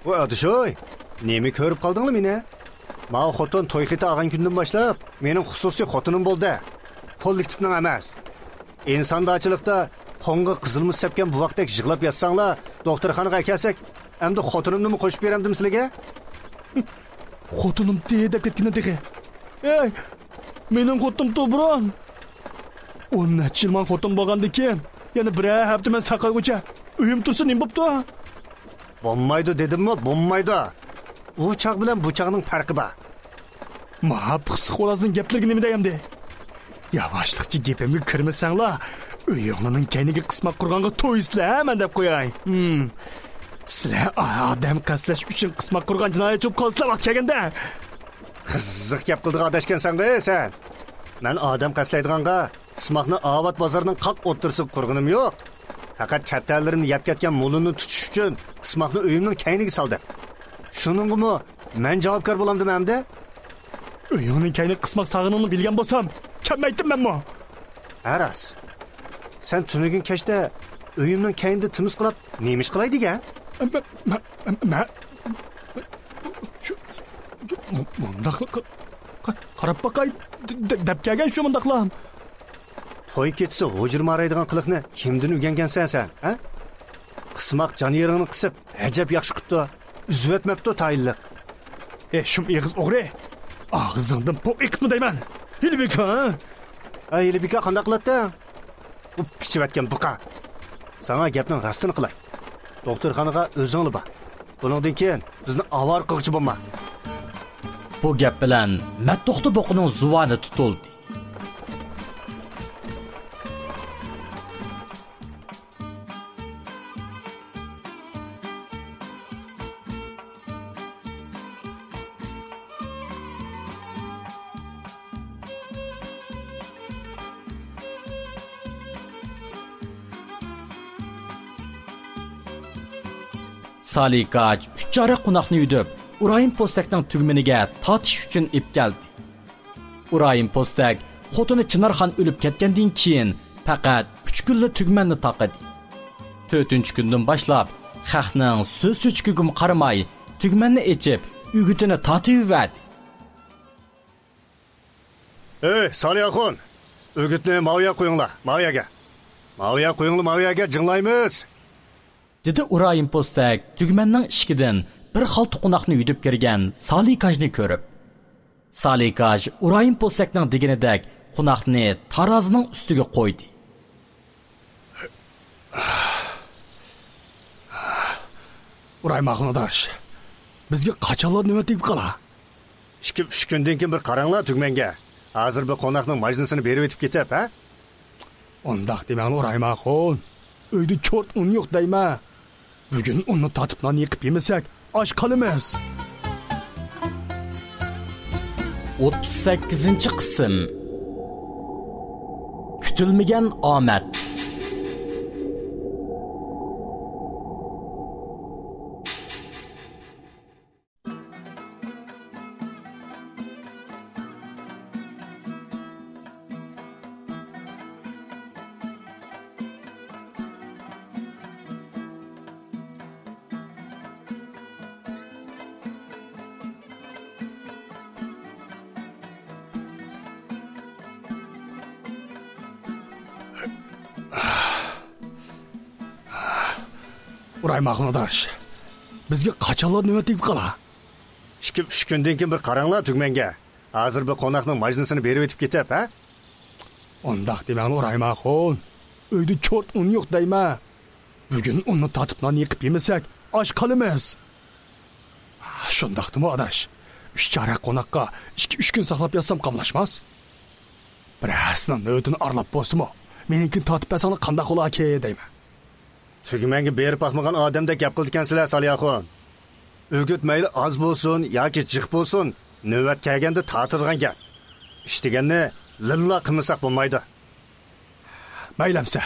ۋاي ئادىشوي، نېمە كۆرۈپ قالدىڭلا مېنى؟ ماۋۇ خوتۇن توي خېتى ئالغان كۈندىن باشلاپ مېنىڭ خۇسۇسىي خوتۇنۇم بولدى. كوللېكتىپنىڭ ئەمەس. ئىنساندارچىلىقتا قوڭغا قىزىل مۇز سەپكەن بوۋاقتەك يىغلاپ ياتساڭلار، دوختۇرخانىغا ئەكەلسەك، ئەمدى خوتۇنۇمنىمۇ قوشۇپ بېرەمدىم سىلىگە؟ خوتۇنۇم دەپ كەتكىنە تېخى. ئەي، مېنىڭ خوتۇنۇم توبران. ئون نەچچە يىل ماڭا خوتۇن بولغاندىن كېيىن، يەنە بىرەر ھەپتە مەن ساقايغۇچە ئۆيۈم تۇرسا نېمە بوپتۇ؟ بولمايدۇ دېدىممۇ، بولمايدۇ. ئۇ چاغ بىلەن بۇ چاغنىڭ پەرقى بار. ماۋۇ پىخسىق خورازنىڭ گەپلىرىگە نېمە دەي ئەمدى؟ ياۋاشلىقچە گېپىمگە كىرمىسەڭلار، ئۆيۈڭلارنىڭ كەينىگە قىسماق قۇرغانغا تويىسىلەر، مەن دەپ قوياي. ھىم. سىلەر ئادەم قەستلەش ئۈچۈن قىسماق قۇرغان جىنايەتچى بولۇپ قالىسىلەر ۋاقتى كەلگەندە. قىزىق گەپ قىلىدىغان ئاداشكەنسەنغۇ سەن. مەن ئادەم قەستلەيدىغانغا قىسماقنى ئاۋات بازارنىڭ قاق ئوتتۇرىسىغا قۇرغىنىم يوق. پەقەت كەپتەرلىرىمنى يەپ كەتكەن مۇلۇننى تۇتۇش ئۈچۈن قىسماقنى ئۆيۈمنىڭ كەينىگە سالدىم. شۇنىڭغىمۇ مەن جاۋابكار بولامدىم ئەمدى؟ ئۆيۈڭنىڭ كەينىگە قىسماق سالغىنىڭنى بىلگەن بولسام، كەلمەيتتىم مەنمۇ. ھە راست. سەن تۈنۈگۈن كەچتە ئۆيۈمنىڭ كەينىدە تىمىس قىلاپ نېمە ئىش قىلاي دېگەن؟ مە-، مە-، مە-، مە-، شۇ، شۇ، مۇ-، مۇنداقلا ق-، ق-، قاراپ باقاي دە-، دە-، دەپ كەلگەن شۇ مۇنداقلا. توي كېچىسى ھۇجرا مارايدىغان قىلىقنى كىمدىن ئۆگەنگەنسەن سەن، ھە؟ قىسماق جان يېرىڭنى قىسىپ، ئەجەب ياخشى قىپتۇ. ئۈزۈۋەتمەپتۇ تايىنلىق. ئېي، شۇم ئېغىز ئوغرى! ئاغزىڭدىن پوق ئېقىتما دەيمەن. ھېلى بىكا، ھە؟ ھەي، ھېلى بىكا قانداق قىلاتتىڭ؟ بۇ پىچىۋەتكەن بۇقا. ساڭا گەپنىڭ راستىنى قىلاي. دوختۇرخانىغا ئۆزۈڭلا بار. بۇنىڭدىن كېيىن بىزنى ئاۋارە قىلغۇچى بولما. بۇ گەپ بىلەن مەتتوختا بۇقىنىڭ زۇۋانى تۇتۇلدى. سالىكاج ئۈچ چارە قوناقنى يۈدۈپ، ئۇرايىم پوستەكنىڭ تۈگمىنىگە تارتىش ئۈچۈن ئېلىپ كەلدى. ئۇرايىم پوستەك خوتۇنى چىنارخان ئۆلۈپ كەتكەندىن كېيىن پەقەت ئۈچ كۈنلا تۈگمەننى تاقىدى. تۆتىنچى كۈندىن باشلاپ خەقنىڭ سۆز-چۆچىكىگىمۇ قارىماي، تۈگمەننى ئېچىپ، ئۆگۈتىنى تارتىۋەردى. ئەي، سالى ئاخۇن! ئۆگۈتنى ماۋۇ يەرگە قويۇڭلار، ماۋۇ يەرگە. ماۋۇ يەرگە قويۇڭلار، ماۋۇ يەرگە، جىڭلايمىز! دېدى ئۇرايىم پوستەك تۈگمەننىڭ ئىشىكىدىن بىر خالتا قوناقنى يۈدۈپ كىرگەن سالىكاژنى كۆرۈپ. سالىكاژ ئۇرايىم پوستەكنىڭ دېگىنىدەك قوناقنى تارازىنىڭ ئۈستىگە قويدى. ئۇرايىم ئاخۇن ئاداش، بىزگە قاچانلا نۆۋەت تېگىپ قالا؟ ئىككى-ئۈچ كۈندىن كېيىن بىر قاراڭلار تۈگمەنگە. ھازىر بىر قوناقنىڭ ماجنىسىنى بېرىۋېتىپ كېتىپ، ھە؟ ئۇنداق دېمەڭلار ئۇرايىم ئاخۇن. ئۆيدە چورت ئۇن يوق دەيمەن. بۈگۈن ئۇننى تارتىپ نان يېقىپ يېمىسەك، ئاچ قالىمىز. ئوتتۇز سەككىزىنچى قىسىم. كۈتۈلمىگەن ئامەت. ئۇرايىم ئاخۇن ئاداش، بىزگە قاچانلا نۆۋەت تېگىپ قالا؟ ئىككى-ئۈچ كۈندىن كېيىن بىر قاراڭلار تۈگمەنگە. ھازىر بىر قوناقنىڭ ماجنىسىنى بېرىۋېتىپ كېتىپ، ھە؟ ئۇنداق دېمەڭلار ئۇرايىم ئاخۇن. ئۆيدە چورت ئۇن يوق دەيمەن. بۈگۈن ئۇننى تارتىپ نان يېقىپ يېمىسەك، ئاچ قالىمىز. شۇنداقتىمۇ ئاداش، ئۈچ چارە قوناققا ئىككى-ئۈچ كۈن ساقلاپ ياتسام قاملاشماس؟ بىرەرسىنىڭ نۆۋىتىنى ئارىلاپ بولسىمۇ، مېنىڭكىنى تارتىپ بەرسەڭلار قانداق بولاركى دەيمەن. تۈگمەنگە بېرىپ باقمىغان ئادەمدەك گەپ قىلىدىكەنسىلەر، سالى ئاخۇن. ئۆگۈت مەيلى ئاز بولسۇن ياكى جىق بولسۇن، نۆۋەت كەلگەندە تارتىدىغان گەپ. ئىش دېگەننى لىللا قىلمىساق بولمايدۇ. مەيلى ئەمسە.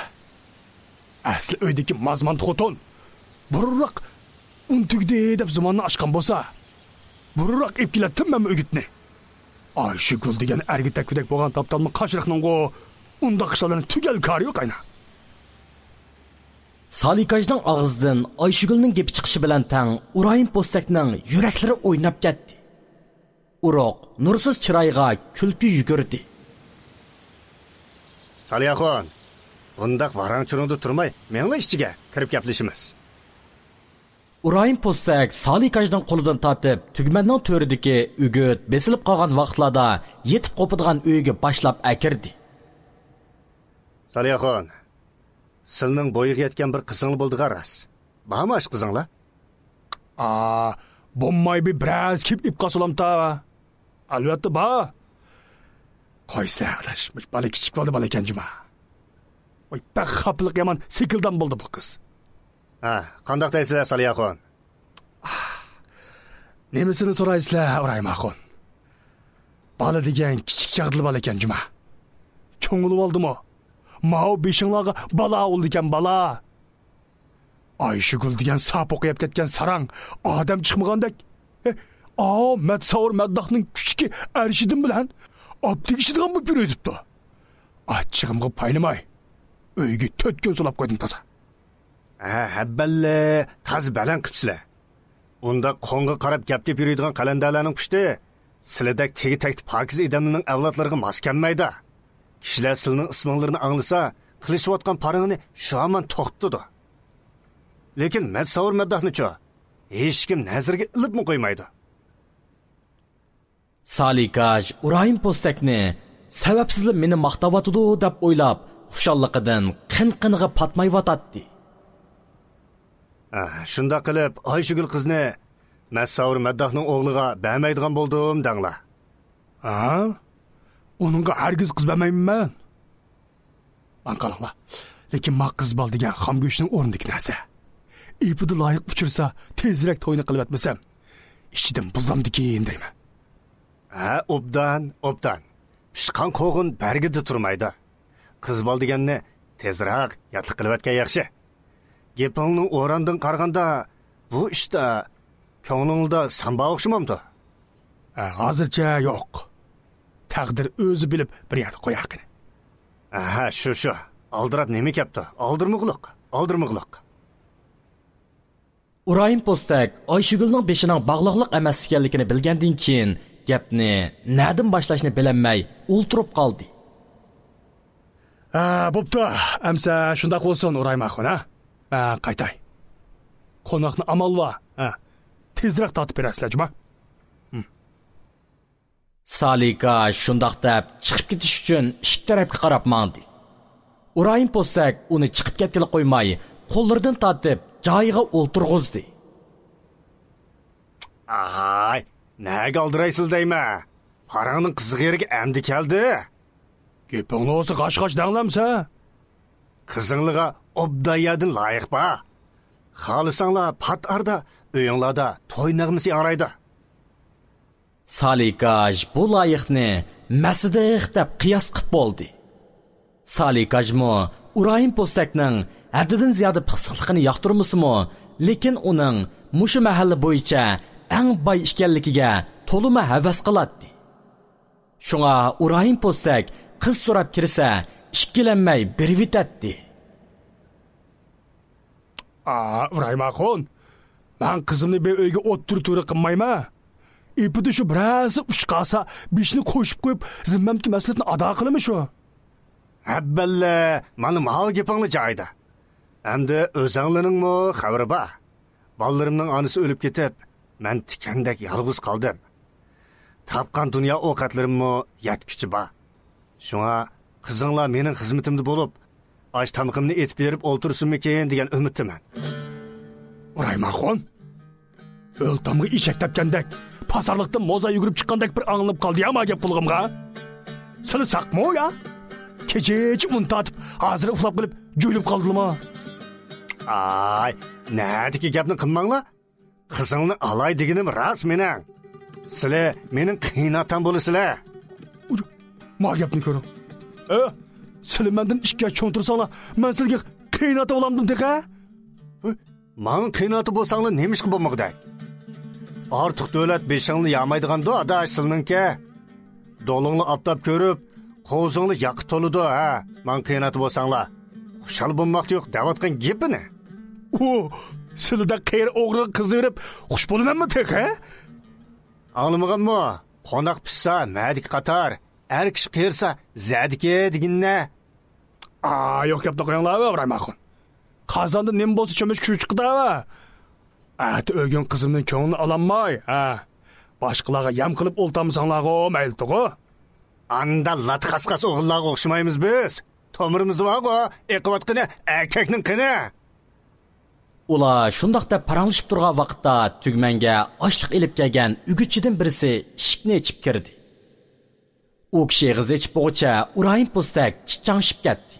ئەسلى ئۆيدىكى مازمانت خوتۇن بۇرۇنراق ئۇن تۈگىدى دەپ زۇۋاننى ئاچقان بولسا، بۇرۇنراق ئېلىپ كېلەتتىم مەنمۇ ئۆگۈتنى. ئايشىگۈل دېگەن ئەرگە تەگكۈدەك بولغان تاپتالما قاشرىقنىڭغۇ ئۇنداق ئىشلار بىلەن تۈگەل كارى يوق ئاينا. سالىكاژنىڭ ئاغزىدىن ئايشىگۈلنىڭ گېپى چىقىشى بىلەن تەڭ ئۇرايىم پوستەكنىڭ يۈرەكلىرى ئويناپ كەتتى. ئۇرۇق نۇرسىز چىرايىغا كۈلكە يۈگۈردى. سالى ئاخۇن، بۇنداق ۋاراڭ-چۇرۇڭدا تۇرماي، مېڭىڭلار ئىچىگە، كىرىپ گەپلىشىمىز. ئۇرايىم پوستەك سالىكاژنىڭ قولىدىن تارتىپ، تۈگمەننىڭ تۆرىدىكى ئۆگۈت بېسىلىپ قالغان ۋاقىتلاردا يېتىپ قوپىدىغان ئۆيىگە باشلاپ ئەكىردى. سالى ئاخۇن، سىلىنىڭ بويىغا يەتكەن بىر قىزىڭلار بولىدىغان راست. بارمۇ ئاشۇ قىزىڭلار؟ ئا، بولماي بىر بىرەرسى كېلىپ ئېلىپ قالسا بولامتا؟ ئەلۋەتتە بار. قويسىلە ئاداش، مۇشۇ بالا كىچىك بالىدى بالا ئىكەن جۇما. ۋاي، بەك خاپىلىق يامان سېكىلدان بولدى بۇ قىز. ھە، قانداق دەيسىلەر سالى ئاخۇن؟ نېمىسىنى سورايسىلەر ئۇرايىم ئاخۇن؟ بالا دېگەن كىچىك چاغدىلا بالا ئىكەن جۇما. چوڭىلىۋالدىمۇ؟ ماۋۇ بېشىڭلارغا بالا ئوغلىكەن بالا. ئايشىگۈل دېگەن ساپۇقى يەپ كەتكەن ساراڭ ئادەم چىقمىغاندەك. ئاۋۇ مەتساۋۇر مەدداھنىڭ كۈچىكى ئەرشىدىن بىلەن ئاپتىگىشىدىغان بولۇپ يۈرۈۋېتىپتۇ. ئاچچىقىمغا پايلىماي، ئۆيگە تۆت كۈن سولاپ قويدۇم تازا. ھە، ھەببەللە، تازا بەلەن قىپسىلە. ئۇنداق قوڭغا قاراپ گەپ تېپىپ يۈرىدىغان قەلەندەرلەرنىڭ پۇشتى سىلىدەك تېگى تەكتى پاكىز ئادەملەرنىڭ ئەۋلادلىرىغا ماس كەلمەيدۇ. كىشىلەر سىلىنىڭ ئىسمىڭلىرىنى ئاڭلىسا، قىلىشىۋاتقان پارىڭىنى شۇ ھامان توختىتىدۇ. لېكىن مەتساۋۇر مەدداھنىچۇ؟ ھېچكىم نەزىرىگە ئېلىپمۇ قويمايدۇ. سالىكاش ئۇرايىم پوستەكنى سەۋەبسىزلا مېنى ماختاۋاتىدۇ دەپ ئويلاپ، خۇشاللىقىدىن قىن-قىنىغا پاتمايۋاتاتتى. ئە، شۇنداق قىلىپ، ئايشىگۈل قىزنى مەسساۋۇر مەدداھنىڭ ئوغلىغا بەرمەيدىغان بولدۇم دەڭلار. ھە؟ ئۇنىڭغا ھەرگىز قىز بەرمەيمەن مەن. ماڭا قاراڭلار. لېكىن ما قىز بالا دېگەن خام گۆشنىڭ ئورنىدىكى نەرسە. ئېپىدا لايىق ئۇچرىسا، تېزرەك توينى قىلىۋەتمىسەم، ئىچىدىن بۇزۇلامدىكىن دەيمەن. ھە، ئوبدان، ئوبدان. پىشقان قوغۇن بەرگىدە تۇرمايدۇ. قىز بالا دېگەننى تېزراق ياتلىق قىلىۋەتكەن ياخشى. گېپىڭنىڭ ئورنىدىن قارىغاندا، بۇ ئىشتا كۆڭلۈڭدە سان بار ئوخشىمامدۇ؟ ھە، ھازىرچە يوق. تەقدىر ئۆزى بىلىپ بىر يەردە قويار قېنى. ھە، شۇ، شۇ. ئالدىراپ نېمە كەپتۇ؟ ئالدىرىمىغۇلۇق، ئالدىرىمىغۇلۇق. ئۇرايىم پوستەك ئايشىگۈلنىڭ بېشىنىڭ باغلىقلىق ئەمەس ئىكەنلىكىنى بىلگەندىن كېيىن، گەپنى نەدىن باشلاشنى بىلەلمەي ئولتۇرۇپ قالدى. ھە، بوپتۇ. ئەمسە شۇنداق بولسۇن، ئۇرايىم ئاخۇن، ھە؟ مەن قايتاي. قوناقنى ئامانلا، ھە، تېزرەك تارتىپ بېرەرسىلەر، جۇما. سالىكا شۇنداق دەپ چىقىپ كېتىش ئۈچۈن ئىشىك تەرەپكە قاراپ ماڭدى. ئۇرايىم پوستەك ئۇنى چىقىپ كەتكىلى قويماي، قوللىرىدىن تارتىپ جايىغا ئولتۇرغۇزدى. ئاھاي، نەگە ئالدىرايسىلەر دەيمەن؟ پاراڭنىڭ قىزىق يېرىگە ئەمدى كەلدى. گېپىڭلار بولسا غاش-غاش دەڭلامسە؟ قىزىڭلىغا ئوبدان يەردىن لايىق بار. خالىساڭلار پات ئارىدا ئۆيۈڭلاردا توي نەغمىسى ياڭرايدۇ. سالىكاش بۇ لايىقنى مەسىدىق دەپ قىياس قىپ بولدى. سالىكاژمۇ ئۇرايىم پوستەكنىڭ ھەددىدىن زىيادە پىخسىقلىقىنى ياقتۇرمىسىمۇ، لېكىن ئۇنىڭ مۇشۇ مەھەللە بويىچە ئەڭ باي ئىكەنلىكىگە تولىمۇ ھەۋەس قىلاتتى. شۇڭا ئۇرايىم پوستەك قىز سوراپ كىرسە، ئىككىلەنمەي بېرىۋېتەتتى. ئا، ئىبراھىم ئاخۇن، مەن قىزىمنى بىر ئۆيگە ئوتتۇرا تۈرە قىلمايمەن. ئېپىدە شۇ بىرەرسى ئۇچ قالسا، بېشىنى قوشۇپ قويۇپ، زىممەمدىكى مەسئۇلىيەتنى ئادا قىلىمەن شۇ. ھەببەللە، مانا ماۋۇ گېپىڭلار جايىدا. ئەمدى ئۆزەڭلىنىڭمۇ خەۋىرى بار. بالىلىرىمنىڭ ئانىسى ئۆلۈپ كېتىپ، مەن تىكەندەك يالغۇز قالدىم. تاپقان دۇنيا ئوقەتلىرىممۇ يەتكۈچە بار. شۇڭا قىزىڭلار مېنىڭ خىزمىتىمدە بولۇپ، ئاش تامىقىمنى ئېتىپ بېرىپ ئولتۇرسۇنمىكىن دېگەن ئۈمىدتىمەن. ئۇرايىم ئاخۇن، ئۆلتامغا ئېشەك تەپكەندەك، پاسارلىقتىن موزا يۈگۈرۈپ چىققاندەك بىر ئاڭلىنىپ قالدى يا ما گەپ قۇلىقىمغا. سىلى ساقمۇ يا؟ كېچىچە ئۇن تارتىپ، ھازىر ئۇخلاپ قېلىپ جۆيلۈپ قالدىلىما؟ ئاي، نەدىكى گەپنى قىلماڭلار. قىزىڭنى ئالاي دېگىنىم راست مېنىڭ. سىلى مېنىڭ قېيىنئاتام بولىسىلە. ئۇي، ما گەپنى كۆرۈڭ. ئە، سىلى مەندىن ئىككى ياش چوڭ تۇرساڭلار، مەن سىلىگە قېيىنئاتا بولامدىم تېخى؟ ھە؟ ماڭا قېيىنئاتا بولساڭلار نېمىشقا بولمىغۇدەك؟ ئارتۇق دۆلەت بېشىڭنى يامايدىغاندۇ، ئاداش، سىلىنىڭكى؟ دولۇڭنى ئاپتاپ كۆرۈپ، قوزۇڭنى ياققا تولىدۇ، ھە؟ ماڭا قېيىنئاتا بولساڭلار. خۇشال بولماقتا يوق دەۋاتقان گېپىنى. ئۇ، سىلىدە قېرى ئوغرىغا قىز بېرىپ، خۇش بولىمەنمۇ تېخى؟ ئاڭلىمىغانمۇ؟ قوناق پىشسا، مەدىكى قاتار، ئەر كىشى قېرىسا، زەدىكى دېگىنىنە. ئا، يوق گەپنى قويۇڭلار، ئىبراھىم ئاخۇن. قازاندا نېمە بولسا، چۆمۈچ كۈچ چىقىدۇ. ئەتە ئۆگۈن قىزىمنىڭ كۆڭلىنى ئالالماي، ھە، باشقىلارغا يەم قىلىپ ئولتۇرمىساڭلارغۇ مەيلى تۇغۇ. ئاندا لات خاسخاس ئوغۇللارغا ئوخشىمايمىز بىز. تومۇرىمىزدا بارغۇ ئېقىۋاتقىنى ئەركەكنىڭ قېنى. ئۇلار شۇنداق دەپ پاراڭلىشىپ تۇرغان ۋاقىتتا، تۈگمەنگە ئاشلىق ئېلىپ كەلگەن ئۈگۈتچىدىن بىرسى ئىشىكنى ئېچىپ كىردى. ئۇ كىشى ئېغىز ئېچىپ بولغۇچە ئىبراھىم پوستەك چىچاڭشىپ كەتتى.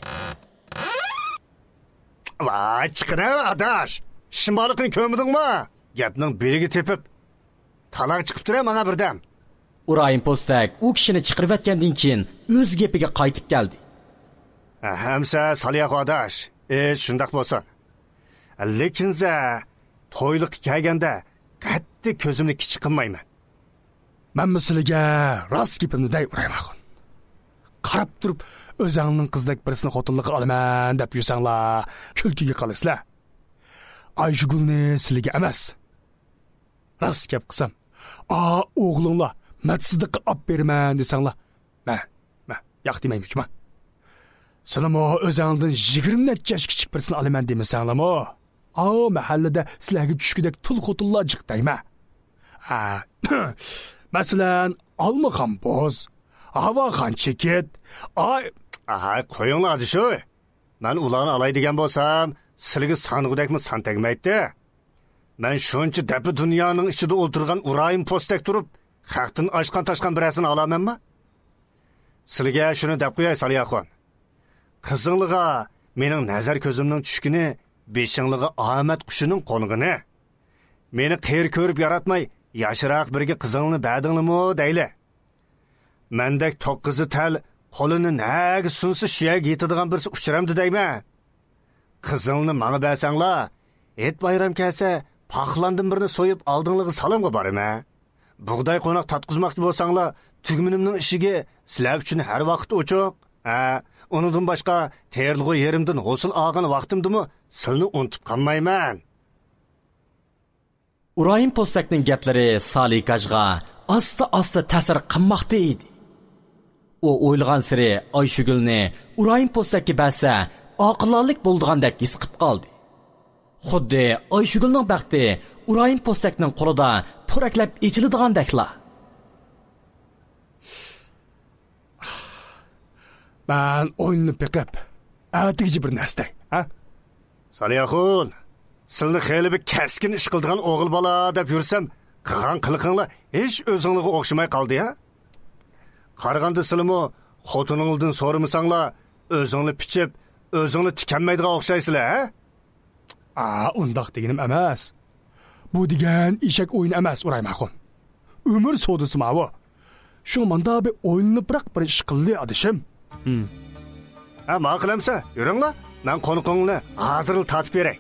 ۋاي، چىقىرە، ئاداش! شىمالىقنى كۆرمىدىڭمۇ؟ گەپنىڭ بېلىگە تېپىپ، تالاغا چىقىپ تۇرە ماڭا بىردەم. ئىبراھىم پوستەك ئۇ كىشىنى چىقىرىۋەتكەندىن كېيىن ئۆز گېپىگە قايتىپ كەلدى. ئەمسە سالىياخۇ ئاداش، ئىش شۇنداق بولسۇن. لېكىنسە، تويلۇققا كەلگەندە قەتئىي كۆزۈمنى كىچىك قىلمايمەن. مەنمۇ سىلىگە راست گېپىمنى دەي، ئىبراھىم ئاخۇن. قاراپ تۇرۇپ، ئۆزەڭنىڭ قىزىدەك بىرسىنى خوتۇنلۇققا ئالىمەن دەپ يۈرسەڭلار، كۈلكىگە قالىسىلەر. ئايشىگۈلنى سىلىگە ئەمەس، راست گەپ قىلسام، ئا، ئوغلۇڭلار مەتسىدىققا ئاپ بېرىمەن دېسەڭلار، مەن، مەن ياق دېمەيمەن جۇما. سىلىمۇ ئۆزەڭدىن يىگىرمە نەچچە ياش كىچىك بىرسىنى ئالىمەن دېمىسەڭلارمۇ، ئاۋۇ مەھەللىدە سىلەرگە چۈشكۈدەك تۇل خوتۇنلار جىق دەيمەن. ھە، مەسىلەن، ئالمىخان بوز، ھاۋاخان چېكىت، ئاي. ئاھاي، قويۇڭلار، ئادىشوي. مەن ئۇلارنى ئالاي دېگەن بولسام، سىلىگە سانغۇدەكمۇ سان تەگمەيتتى. مەن شۇنچە دەپە دۇنيانىڭ ئىچىدە ئولتۇرغان ئۇرايىم پوستەك تۇرۇپ، خەقتىن ئاشقان تاشقان بىرەرسىنى ئالامەنما؟ سىلىگە شۇنى دەپ قوياي، سالىياخۇن. قىزىڭلىغا مېنىڭ نەزەر كۆزۈمنىڭ چۈشكىنى، بېشىڭلىغا ئامەت قۇشىنىڭ قونغىنى. مېنى قېرى كۆرۈپ ياراتماي، ياشراق بىرگە قىزىڭلىنى بەردىڭلىمۇ دەيلى. مەندەك توققۇزى تەل، قولىنى نەگە سۇنسا شۇ يەرگە يېتىدىغان بىرسى ئۇچرامدۇ دەيمەن. قىزىڭلىنى ماڭا بەرسەڭلار، ھېيت بايرام كەلسە، پاخلاندىن بىرنى سويۇپ ئالدىڭلىغا سالامغا بارىمەن. بۇغداي قوناق تارتقۇزماقچى بولساڭلار، تۈگمىنىمنىڭ ئىشىكى سىلەر ئۈچۈن ھەر ۋاقىت ئوچۇق. ھە، ئۇنىڭدىن باشقا، تېرىلغۇ يېرىمدىن ھوسۇل ئالغان ۋاقتىمدىمۇ سىلىنى ئۇنتۇپ قالمايمەن. ئۇرايىم پوستەكنىڭ گەپلىرى سالىكاژغا ئاستا-ئاستا تەسىر قىلماقتا ئىدى. ئۇ ئويلىغانسېرى ئايشۈگۈلنى ئۇرايىم پوستەككە بەرسە، ئاقىلانىلىك بولىدىغاندەك ھېس قىپ قالدى. خۇددى ئايشۈگۈلنىڭ بەختى ئۇرايىم پوستەكنىڭ قولىدا پورەكلەپ ئېچىلىدىغاندەكلا. مەن ئويلىنىپ بېقىپ، ئەتىگىچە بىر نەرسە دەي، ھە؟ سالىياخۇن، سىلنى خېلى بىر كەسكىن ئىش قىلىدىغان ئوغۇل بالا دەپ يۈرسەم، قىلغان قىلىقىڭلار ھېچ ئۆزۈڭلارغا ئوخشىماي قالدى، ھە؟ قارىغاندا سىلىمۇ خوتۇنۇڭلاردىن سورىمىساڭلار، ئۆزۈڭلار پىچىپ، ئۆزۈڭلار تىكەنمەيدىغان ئوخشايسىلەر، ھە؟ ئا، ئۇنداق دېگىنىم ئەمەس. بۇ دېگەن ئېشەك ئويۇنى ئەمەس، ئۇرايىم ئاخۇن. ئۆمۈر سودىسى ماۋۇ. شۇڭا ماندا بىر ئويلىنىپراق بىر ئىش قىلدى، ئادىشىم. ھىم. ھە، ماقۇل ئەمسە، يۈرۈڭلار. مەن قونىقىڭلارنى ھازىرلا تارتىپ بېرەي.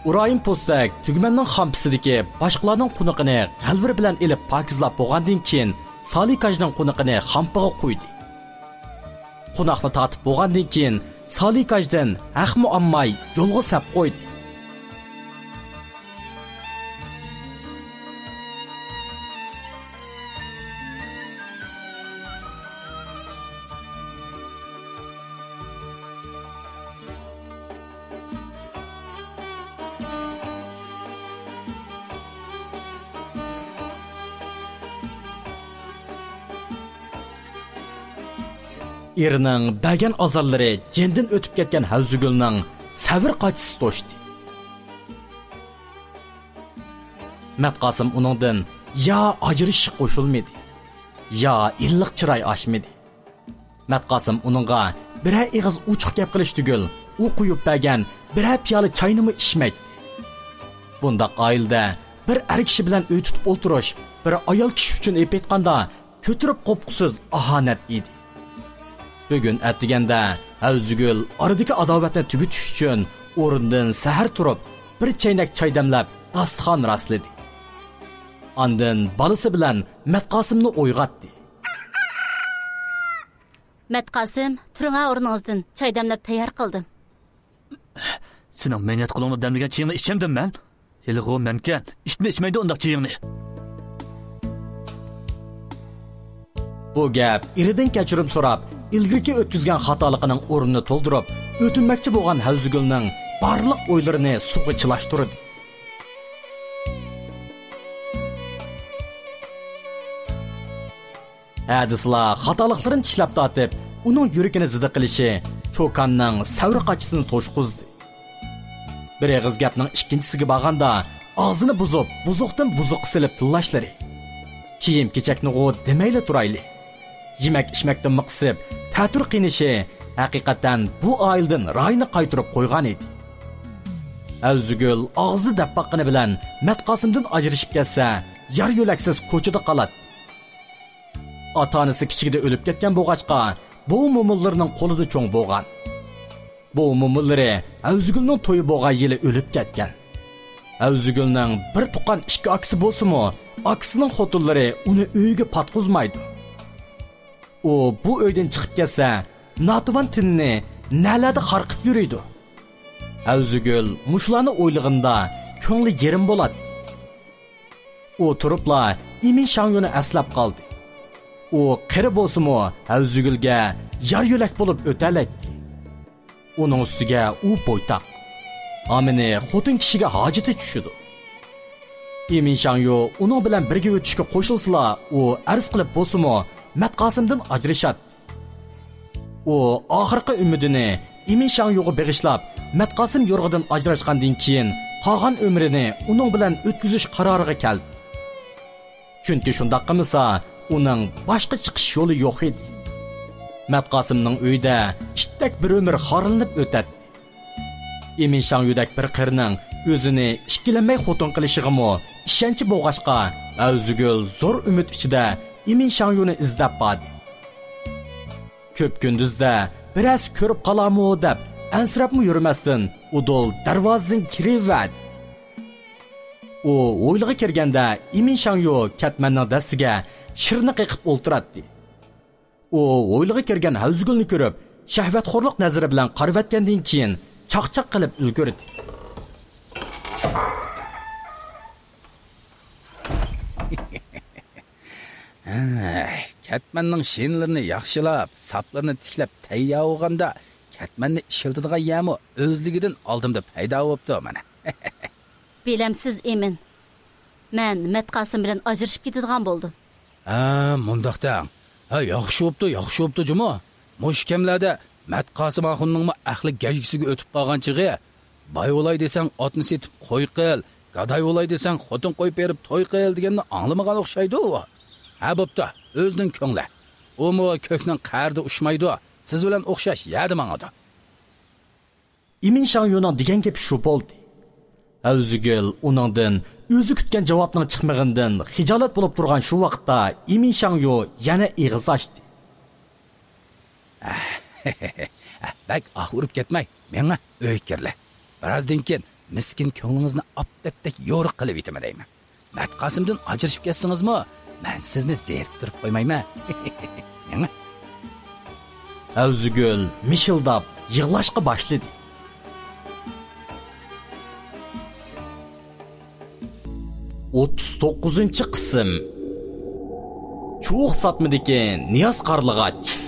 ئۇرايىم پوستەك تۈگمەننىڭ خامپىسىدىكى باشقىلارنىڭ قونىقىنى غەلۋىر بىلەن ئېلىپ پاكىزلاپ بولغاندىن كېيىن، سالىكاژنىڭ قونىقىنى خامپىغا قويدى. قوناقنى تارتىپ بولغاندىن كېيىن، سالىكاژدىن ھەقمۇ ئالماي يولغا سەپ قويدى. ئېرىنىڭ بەرگەن ئازارلىرى جېنىدىن ئۆتۈپ كەتكەن ھەۋزىگۈلنىڭ سەۋر قاچىسى توشتى. مەتقاسىم ئۇنىڭدىن يا ئاجرىشىشقا قوشۇلمىدى، يا ئىللىق چىراي ئاچمىدى. مەتقاسىم ئۇنىڭغا بىرەر ئېغىز ئوچۇق گەپ قىلىش تۈگۈل، ئۇ قۇيۇپ بەرگەن بىرەر پىيالە چاينىمۇ ئىچمەيتتى. بۇنداق ئائىلىدە بىر ئەر كىشى بىلەن ئۆي تۇتۇپ ئولتۇرۇش بىر ئايال كىشى ئۈچۈن ئېلىپ ئېيتقاندا كۆتۈرۈپ قوپقۇسىز ئاھانەت ئىدى. بۈگۈن ئەتىگەندە ھەۋزىگۈل ئارىدىكى ئاداۋەتنى تۈگىتىش ئۈچۈن ئورنىدىن سەھەر تۇرۇپ، بىر چەينەك چاي دەملەپ، داستىخان راسلىدى. ئاندىن بالىسى بىلەن مەتقاسىمنى ئويغاتتى. مەتقاسىم، تۇرۇڭا ئورنىڭىزدىن، چاي دەملەپ تەييار قىلدىم. سېنىڭ مەينەت قولۇڭدا دەملىگەن چېيىڭنى ئىچەمدىم مەن؟ ھېلىغۇ مەنكەن، ئىتمۇ ئىچمەيدۇ ئۇنداق چېيىڭنى. بۇ گەپ ئېرىدىن كەچۈرۈم سوراپ، ئىلگىرىكى ئۆتكۈزگەن خاتالىقىنىڭ ئورنىنى تولدۇرۇپ، ئۆتۈنمەكچى بولغان ھەۋزىگۈلنىڭ بارلىق ئويلىرىنى سۇغا چىلاشتۇردى. ھە دېسىلا، خاتالىقلىرىنى چىشلەپ تارتىپ، ئۇنىڭ يۈرىكىنى زىدە قىلىشى چوكاننىڭ سەۋر قاچىسىنى توشقۇزدى. بىر ئېغىز گەپنىڭ ئىككىنچىسىگە بارغاندا، ئاغزىنى بۇزۇپ، بۇزۇقتىن بۇزۇققا سېلىپ تىللاشلىرى. كىيىم-كېچەكنىغۇ دېمەيلا تۇرايلى. يېمەك-ئىچمەكتىنمۇ قىسىپ، تەتۈر قىينىشى ھەقىقەتەن بۇ ئائىلىدىن رايىنى قايتۇرۇپ قويغان ئىدى. ھەۋزىگۈل ئاغزى دەپ باققىنى بىلەن مەتقاسىمدىن ئاجرىشىپ كەتسە، يار-يۆلەكسىز كوچىدا قالاتتى. ئاتا-ئانىسى كىچىكىدە ئۆلۈپ كەتكەن بولغاچقا، بوۋا-مومىلىرىنىڭ قولىدا چوڭ بولغان. بوۋا-مومىلىرى ھەۋزىگۈلنىڭ تويى بولغان يىلى ئۆلۈپ كەتكەن. ھەۋزىگۈلنىڭ بىر تۇغقان ئىككى ئاكىسى بولسىمۇ، ئاكىسىنىڭ خوتۇنلىرى ئۇنى ئۆيىگە پاتقۇزمايدۇ. ئۇ بۇ ئۆيدىن چىقىپ كەتسە، ناتىۋان تېنىنى نەلەردە خار قىپ يۈرىدۇ. ھەۋزىگۈل مۇشۇلارنى ئويلىغىنىدا كۆڭلى يېرىم بولاتتى. ئۇ تۇرۇپلا ئىمىن شاڭيۇنى ئەسلەپ قالدى. ئۇ قېرى بولسىمۇ، ھەۋزىگۈلگە يار-يۆلەك بولۇپ ئۆتەلەيتتى. ئۇنىڭ ئۈستىگە ئۇ بويتاق. ھامىنى خوتۇن كىشىگە ھاجىتى چۈشىدۇ. ئىمىن شاڭيۇ ئۇنىڭ بىلەن بىرگە ئۆتۈشكە قوشۇلسىلا، ئۇ ئەرز قىلىپ بولسىمۇ، مەتقاسىمدىن ئاجرىشاتتى. ئۇ ئاخىرقى ئۈمىدىنى ئىمىن شاڭيۇغا بېغىشلاپ، مەتقاسىم يورغىدىن ئاجراشقاندىن كېيىن، قالغان ئۆمرىنى ئۇنىڭ بىلەن ئۆتكۈزۈش قارارىغا كەلدى. چۈنكى شۇنداق قىلمىسا، ئۇنىڭ باشقا چىقىش يولى يوق ئىدى. مەتقاسىمنىڭ ئۆيىدە ئىتتەك بىر ئۆمۈر خارلىنىپ ئۆتەتتى. ئىمىن شاڭيۇدەك بىر قېرىنىڭ ئۆزىنى ئىككىلەنمەي خوتۇن قىلىشىغىمۇ ئىشەنچى بولغاچقا، ئەۋزىگۈل زور ئۈمىد ئىچىدە ئىمىن شاڭيۇنى ئىزدەپ باردى. كۆپ كۈندۈزدە بىرەرسى كۆرۈپ قالارمۇ دەپ ئەنسىرەپمۇ يۈرمەستىن، ئۇدۇل دەرۋازىدىن كىرىۋەردى. ئۇ ھويلىغا كىرگەندە، ئىمىن شاڭيۇ كەتمەننىڭ دەستىگە شىرنى قېقىپ ئولتۇراتتى. ئۇ ھويلىغا كىرگەن ھەۋزىگۈلنى كۆرۈپ، شەھۋەتخورلۇق نەزىرى بىلەن قارىۋەتكەندىن كېيىن، چاقچاق قىلىپ ئۈلگۈردى. ھە، كەتمەننىڭ شىنىلىرىنى ياخشىلاپ، ساپلىرىنى تىكلەپ تەييار بولغاندا، كەتمەننى ئىشلىتىدىغان يەرمۇ ئۆزلۈكىدىن ئالدىمدا پەيدا بوپتۇ مانا. بىلەمسىز، ئىمىن، مەن مەتقاسىم بىلەن ئاجرىشىپ كېتىدىغان بولدۇم. ھە، مۇنداق دەڭ. ھە، ياخشى بوپتۇ، ياخشى بوپتۇ جۇمۇ. مۇشۇ كەملەردە مەتقاسىم ئاخۇننىڭمۇ ئەقلى گەجگىسىگە ئۆتۈپ قالغان چېغى. باي بولاي دېسەڭ ئاتنى سېتىپ قوي قىل، گاداي بولاي دېسەڭ خوتۇن قويۇپ بېرىپ توي قىل دېگەننى ئاڭلىمىغان ئوخشايدۇ. ھە، بوپتۇ، ئۆزىنىڭ كۆڭلى. ئۇمۇ كۆكنىڭ قەرىدى ئۇچمايدۇ، سىز بىلەن ئوخشاش يەردە ماڭىدۇ. ئىمىن شاڭيۇنىڭ دېگەن گېپى شۇ بولدى. ئەۋزىگۈل ئۇنىڭدىن ئۆزى كۈتكەن جاۋابنىڭ چىقمىغىنىدىن خىجالەت بولۇپ تۇرغان شۇ ۋاقىتتا ئىمىن شاڭيۇ يەنە ئېغىز ئاچتى. بەك ئاھ ئۇرۇپ كەتمەي، مېڭە ئۆيگە كىرلە. بىرازدىن كېيىن مىسكىن كۆڭلىڭىزنى ئاپتەپتەك يورۇق قىلىۋېتىمەن دەيمەن. مەتقاسىمدىن ئاجرىشىپ كەتسىڭىزمۇ، مەن سىزنى زېرىكتۈرۈپ قويمايمەن. مېڭە. ئەۋزىگۈل مىشىلداپ يىغلاشقا باشلىدى. ئوتتۇز توققۇزىنچى قىسىم. چۇۋۇق ساتمىدىكى نىياز قارلىغاچ.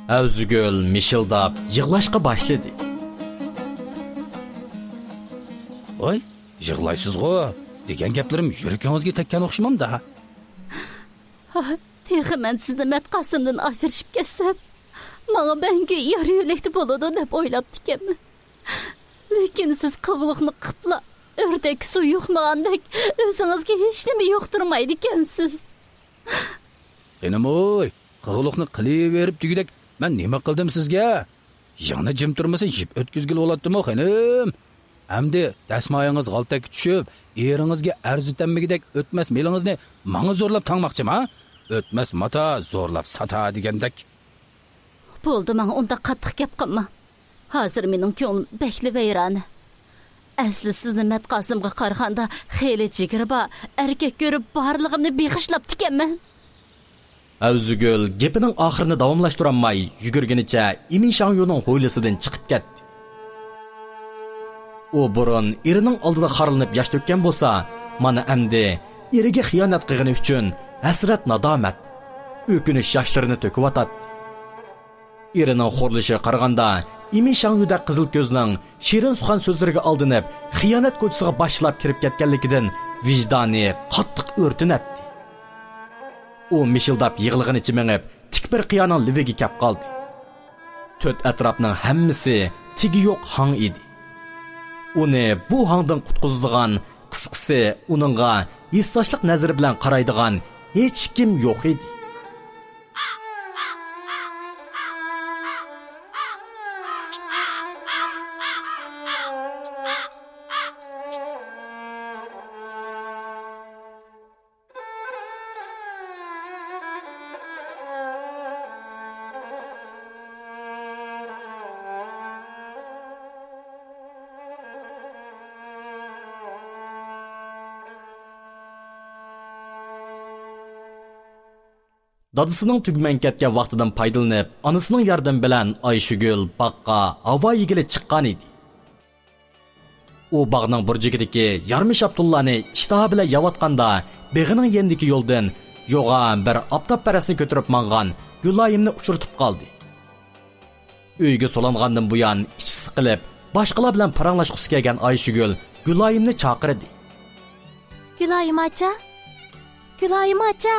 ئەۋزىگۈل مىشىلداپ يىغلاشقا باشلىدى. ۋاي، يىغلايسىزغۇ؟ دېگەن گەپلىرىم يۈرىكىڭىزگە تەگكەن ئوخشىمامدا؟ ھا، تېخى مەن سىزنى مەتقاسىمدىن ئاجرىشىپ كەتسەم، ماڭا مەڭگۈ يار يۆلەكتە بولىدۇ دەپ ئويلاپتىكەنمەن. لېكىن سىز قىغلۇقنى قىپلا، ئۆردەككە سۇ يۇقمىغاندەك، ئۆزىڭىزگە ھېچنېمە يۇقتۇرمايدىكەنسىز. خېنىمۇي، قىغلۇقنى قىلىۋېرىپ دېگۈدەك، مەن نېمە قىلدىم سىزگە؟ يىڭنە جىم تۇرمىسا يىپ ئۆتكۈزگىلى بولاتتىمۇ، خېنىم؟ ئەمدى دەسمايىڭىز غالتەككە چۈشۈپ، ئېرىڭىزگە ئەرز ئۆتەلمىگۈدەك ئۆتمەس مېلىڭىزنى ماڭا زورلاپ تاڭماقچىما؟ ئۆتمەس ماتا زورلاپ ساتا دېگەندەك. بولدى، ماڭا ئۇنداق قاتتىق گەپ قىلما. ھازىر مېنىڭ كۆڭلۈم بەكلا ۋەيرانە. ئەسلى سىزنى مەتقاسىمغا قارىغاندا خېلى جىگىرى بار، ئەركەك كۆرۈپ بارلىقىمنى بېغىشلاپتىكەنمەن. ئەۋزىگۈل گېپىنىڭ ئاخىرىنى داۋاملاشتۇرالماي، يۈگۈرگىنىچە ئىمىن شاڭيۇنىڭ ھويلىسىدىن چىقىپ كەتتى. ئۇ بۇرۇن ئېرىنىڭ ئالدىدا خارلىنىپ ياش تۆككەن بولسا، مانا ئەمدى ئېرىگە خىيانەت قىلغىنى ئۈچۈن ھەسرەت-نادامەت، ئۆكۈنۈش ياشلىرىنى تۆكۈۋاتاتتى. ئېرىنىڭ خورلىشىغا قارىغاندا، ئىمىن شاڭيۇدەك قىزىل كۆزنىڭ شېرىن سۇخان سۆزلىرىگە ئالدىنىپ، خىيانەت كوچىسىغا باشلاپ كىرىپ كەتكەنلىكىدىن ۋىجدانى قاتتىق ئۆرتىنەتتى. ئۇ مىشىلداپ يىغلىغىنىچە مېڭىپ، تىك بىر قىيانىڭ لېۋىگە كەپ قالدى. تۆت ئەتراپنىڭ ھەممىسى تېگى يوق ھاڭ ئىدى. ئۇنى بۇ ھاڭدىن قۇتقۇزىدىغان، قىسقىسى، ئۇنىڭغا ھېسداشلىق نەزىرى بىلەن قارايدىغان ھېچكىم يوق ئىدى. دادىسىنىڭ تۈگمەن كەتكەن ۋاقتىدىن پايدىلىنىپ، ئانىسىنىڭ ياردىمى بىلەن ئايشۈگۈل باغقا ھاۋا يېگىلى چىققان ئىدى. ئۇ باغنىڭ بۇرجىكىدىكى يارما شاپتۇللارنى ئىشتىھا بىلەن يەۋاتقاندا، بېغىنىڭ يېنىدىكى يولدىن يوغان بىر ئاپتاپپەرەسنى كۆتۈرۈپ ماڭغان گۈلايىمنى ئۇچرىتىپ قالدى. ئۆيگە سولانغاندىن بۇيان ئىچى سىقىلىپ، باشقىلار بىلەن پاراڭلاشقۇسى كەلگەن ئايشۈگۈل گۈلايىمنى چاقىردى. گۈلايىم ئاچا! گۈلايىم ئاچا!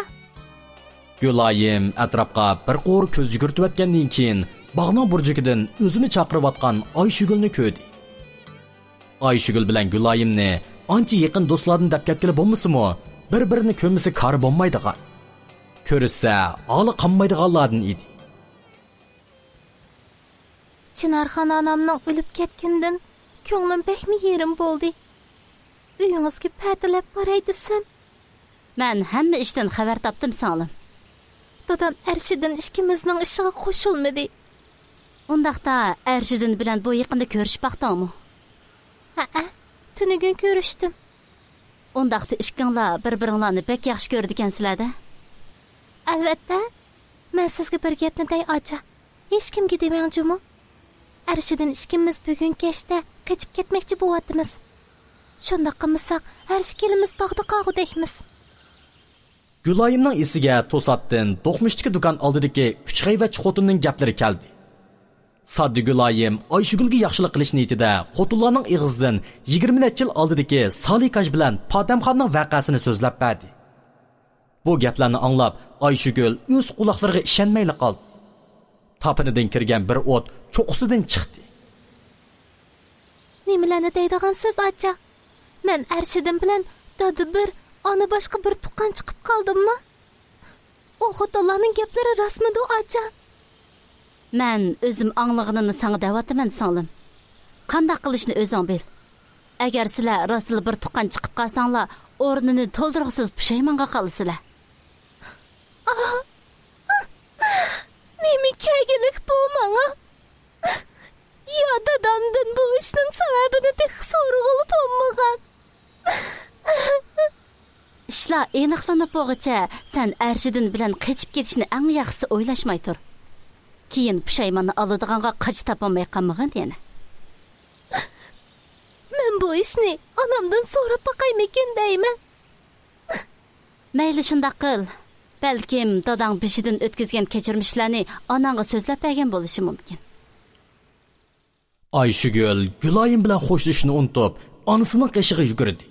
گۈلايىم ئەتراپقا بىر قۇر كۆز يۈگۈرتۈۋەتكەندىن كېيىن، باغنىڭ بۇرجىكىدىن ئۆزىنى چاقىرىۋاتقان ئايشۈگۈلنى كۆردى. ئايشۈگۈل بىلەن گۈلايىمنى ئانچە يېقىن دوستلاردىن دەپ كەتكىلى بولمىسىمۇ، بىر-بىرىنى كۆرمىسە كارى بولمايدىغان، كۆرۈشسە ھالى قانمايدىغانلاردىن ئىدى. چىنارخان ئانامنىڭ ئۆلۈپ كەتكىنىدىن كۆڭلۈم بەكمۇ يېرىم بولدى. ئۆيىڭىزگە پەتىلەپ باراي دېسەم. مەن ھەممە ئىشتىن خەۋەر تاپتىم، سىڭلىم. دادام ئەرشىدىن ئىككىمىزنىڭ ئىشىغا قوشۇلمىدى. ئۇنداقتا ئەرشىدىن بىلەن بۇ يېقىندا كۆرۈشۈپ باقتىڭمۇ؟ ھەئە، تۈنۈگۈن كۆرۈشتۈم. ئۇنداقتا ئىككىڭلار بىر-بىرىڭلارنى بەك ياخشى كۆرىدىكەنسىلەر-دە؟ ئەلۋەتتە. مەن سىزگە بىر گەپنى دەي، ئاچا. ھېچكىمگە دېمەڭ جۇمۇ. ئەرشىدىن ئىككىمىز بۈگۈن كەچتە قېچىپ كەتمەكچى بولۇۋاتىمىز. شۇنداق قىلمىساق، ھەر ئىككىلىمىز داغدا قالغۇدەكمىز. گۈلايىمنىڭ ئېسىگە توساتتىن دوقمۇشتىكى دۇكان ئالدىدىكى ئۈچ غەيۋەتچى خوتۇننىڭ گەپلىرى كەلدى. ساددا گۈلايىم ئايشۈگۈلگە ياخشىلىق قىلىش نىيىتىدە خوتۇنلارنىڭ ئېغىزىدىن يىگىرمە نەچچە يىل ئالدىدىكى سالىكاژ بىلەن پاتەمخاننىڭ ۋەقەسىنى سۆزلەپ بەردى. بۇ گەپلەرنى ئاڭلاپ، ئايشۈگۈل ئۆز قۇلاقلىرىغا ئىشەنمەيلا قالدى. تاپىنىدىن كىرگەن بىر ئوت چوققىسىدىن چىقتى. نېمىلەرنى دەيدىغانسىز، ئاچا؟ مەن ئەرشىدىن بىلەن دادا بىر، ئانا باشقا بىر تۇغقان چىقىپ قالدىممۇ؟ ئۇ خوتۇنلارنىڭ گەپلىرى راستمىدۇ، ئاچا؟ مەن ئۆزۈم ئاڭلىغىنىمنى ساڭا دەۋاتىمەن، سىڭلىم. قانداق قىلىشنى ئۆزۈڭ بىل. ئەگەر سىلەر راستلا بىر تۇغقان چىقىپ قالساڭلار، ئورنىنى تولدۇرغۇسىز پۇشايمانغا قالىسىلەر. ئاھ! نېمە كەلگۈلۈك بۇ ماڭا؟ يا دادامدىن بۇ ئىشنىڭ سەۋەبىنى تېخى سورىغىلى بولمىغان. ئىشلار ئېنىقلىنىپ بولغۇچە سەن ئەرشىدىن بىلەن قېچىپ كېتىشنى ئەڭ ياخشىسى ئويلاشماي تۇر. كېيىن پۇشايماننى ئالىدىغانغا قاچا تاپالماي قالمىغىن يەنە. مەن بۇ ئىشنى ئانامدىن سوراپ باقايمىكىن دەيمەن. مەيلى، شۇنداق قىل. بەلكىم داداڭ بېشىدىن ئۆتكۈزگەن كەچۈرمىشلەرنى ئاناڭغا سۆزلەپ بەرگەن بولۇشى مۇمكىن. ئايشۈگۈل گۈلايىم بىلەن خوشلىشىشنى ئۇنتۇپ، ئانىسىنىڭ قېشىغا يۈگۈردى.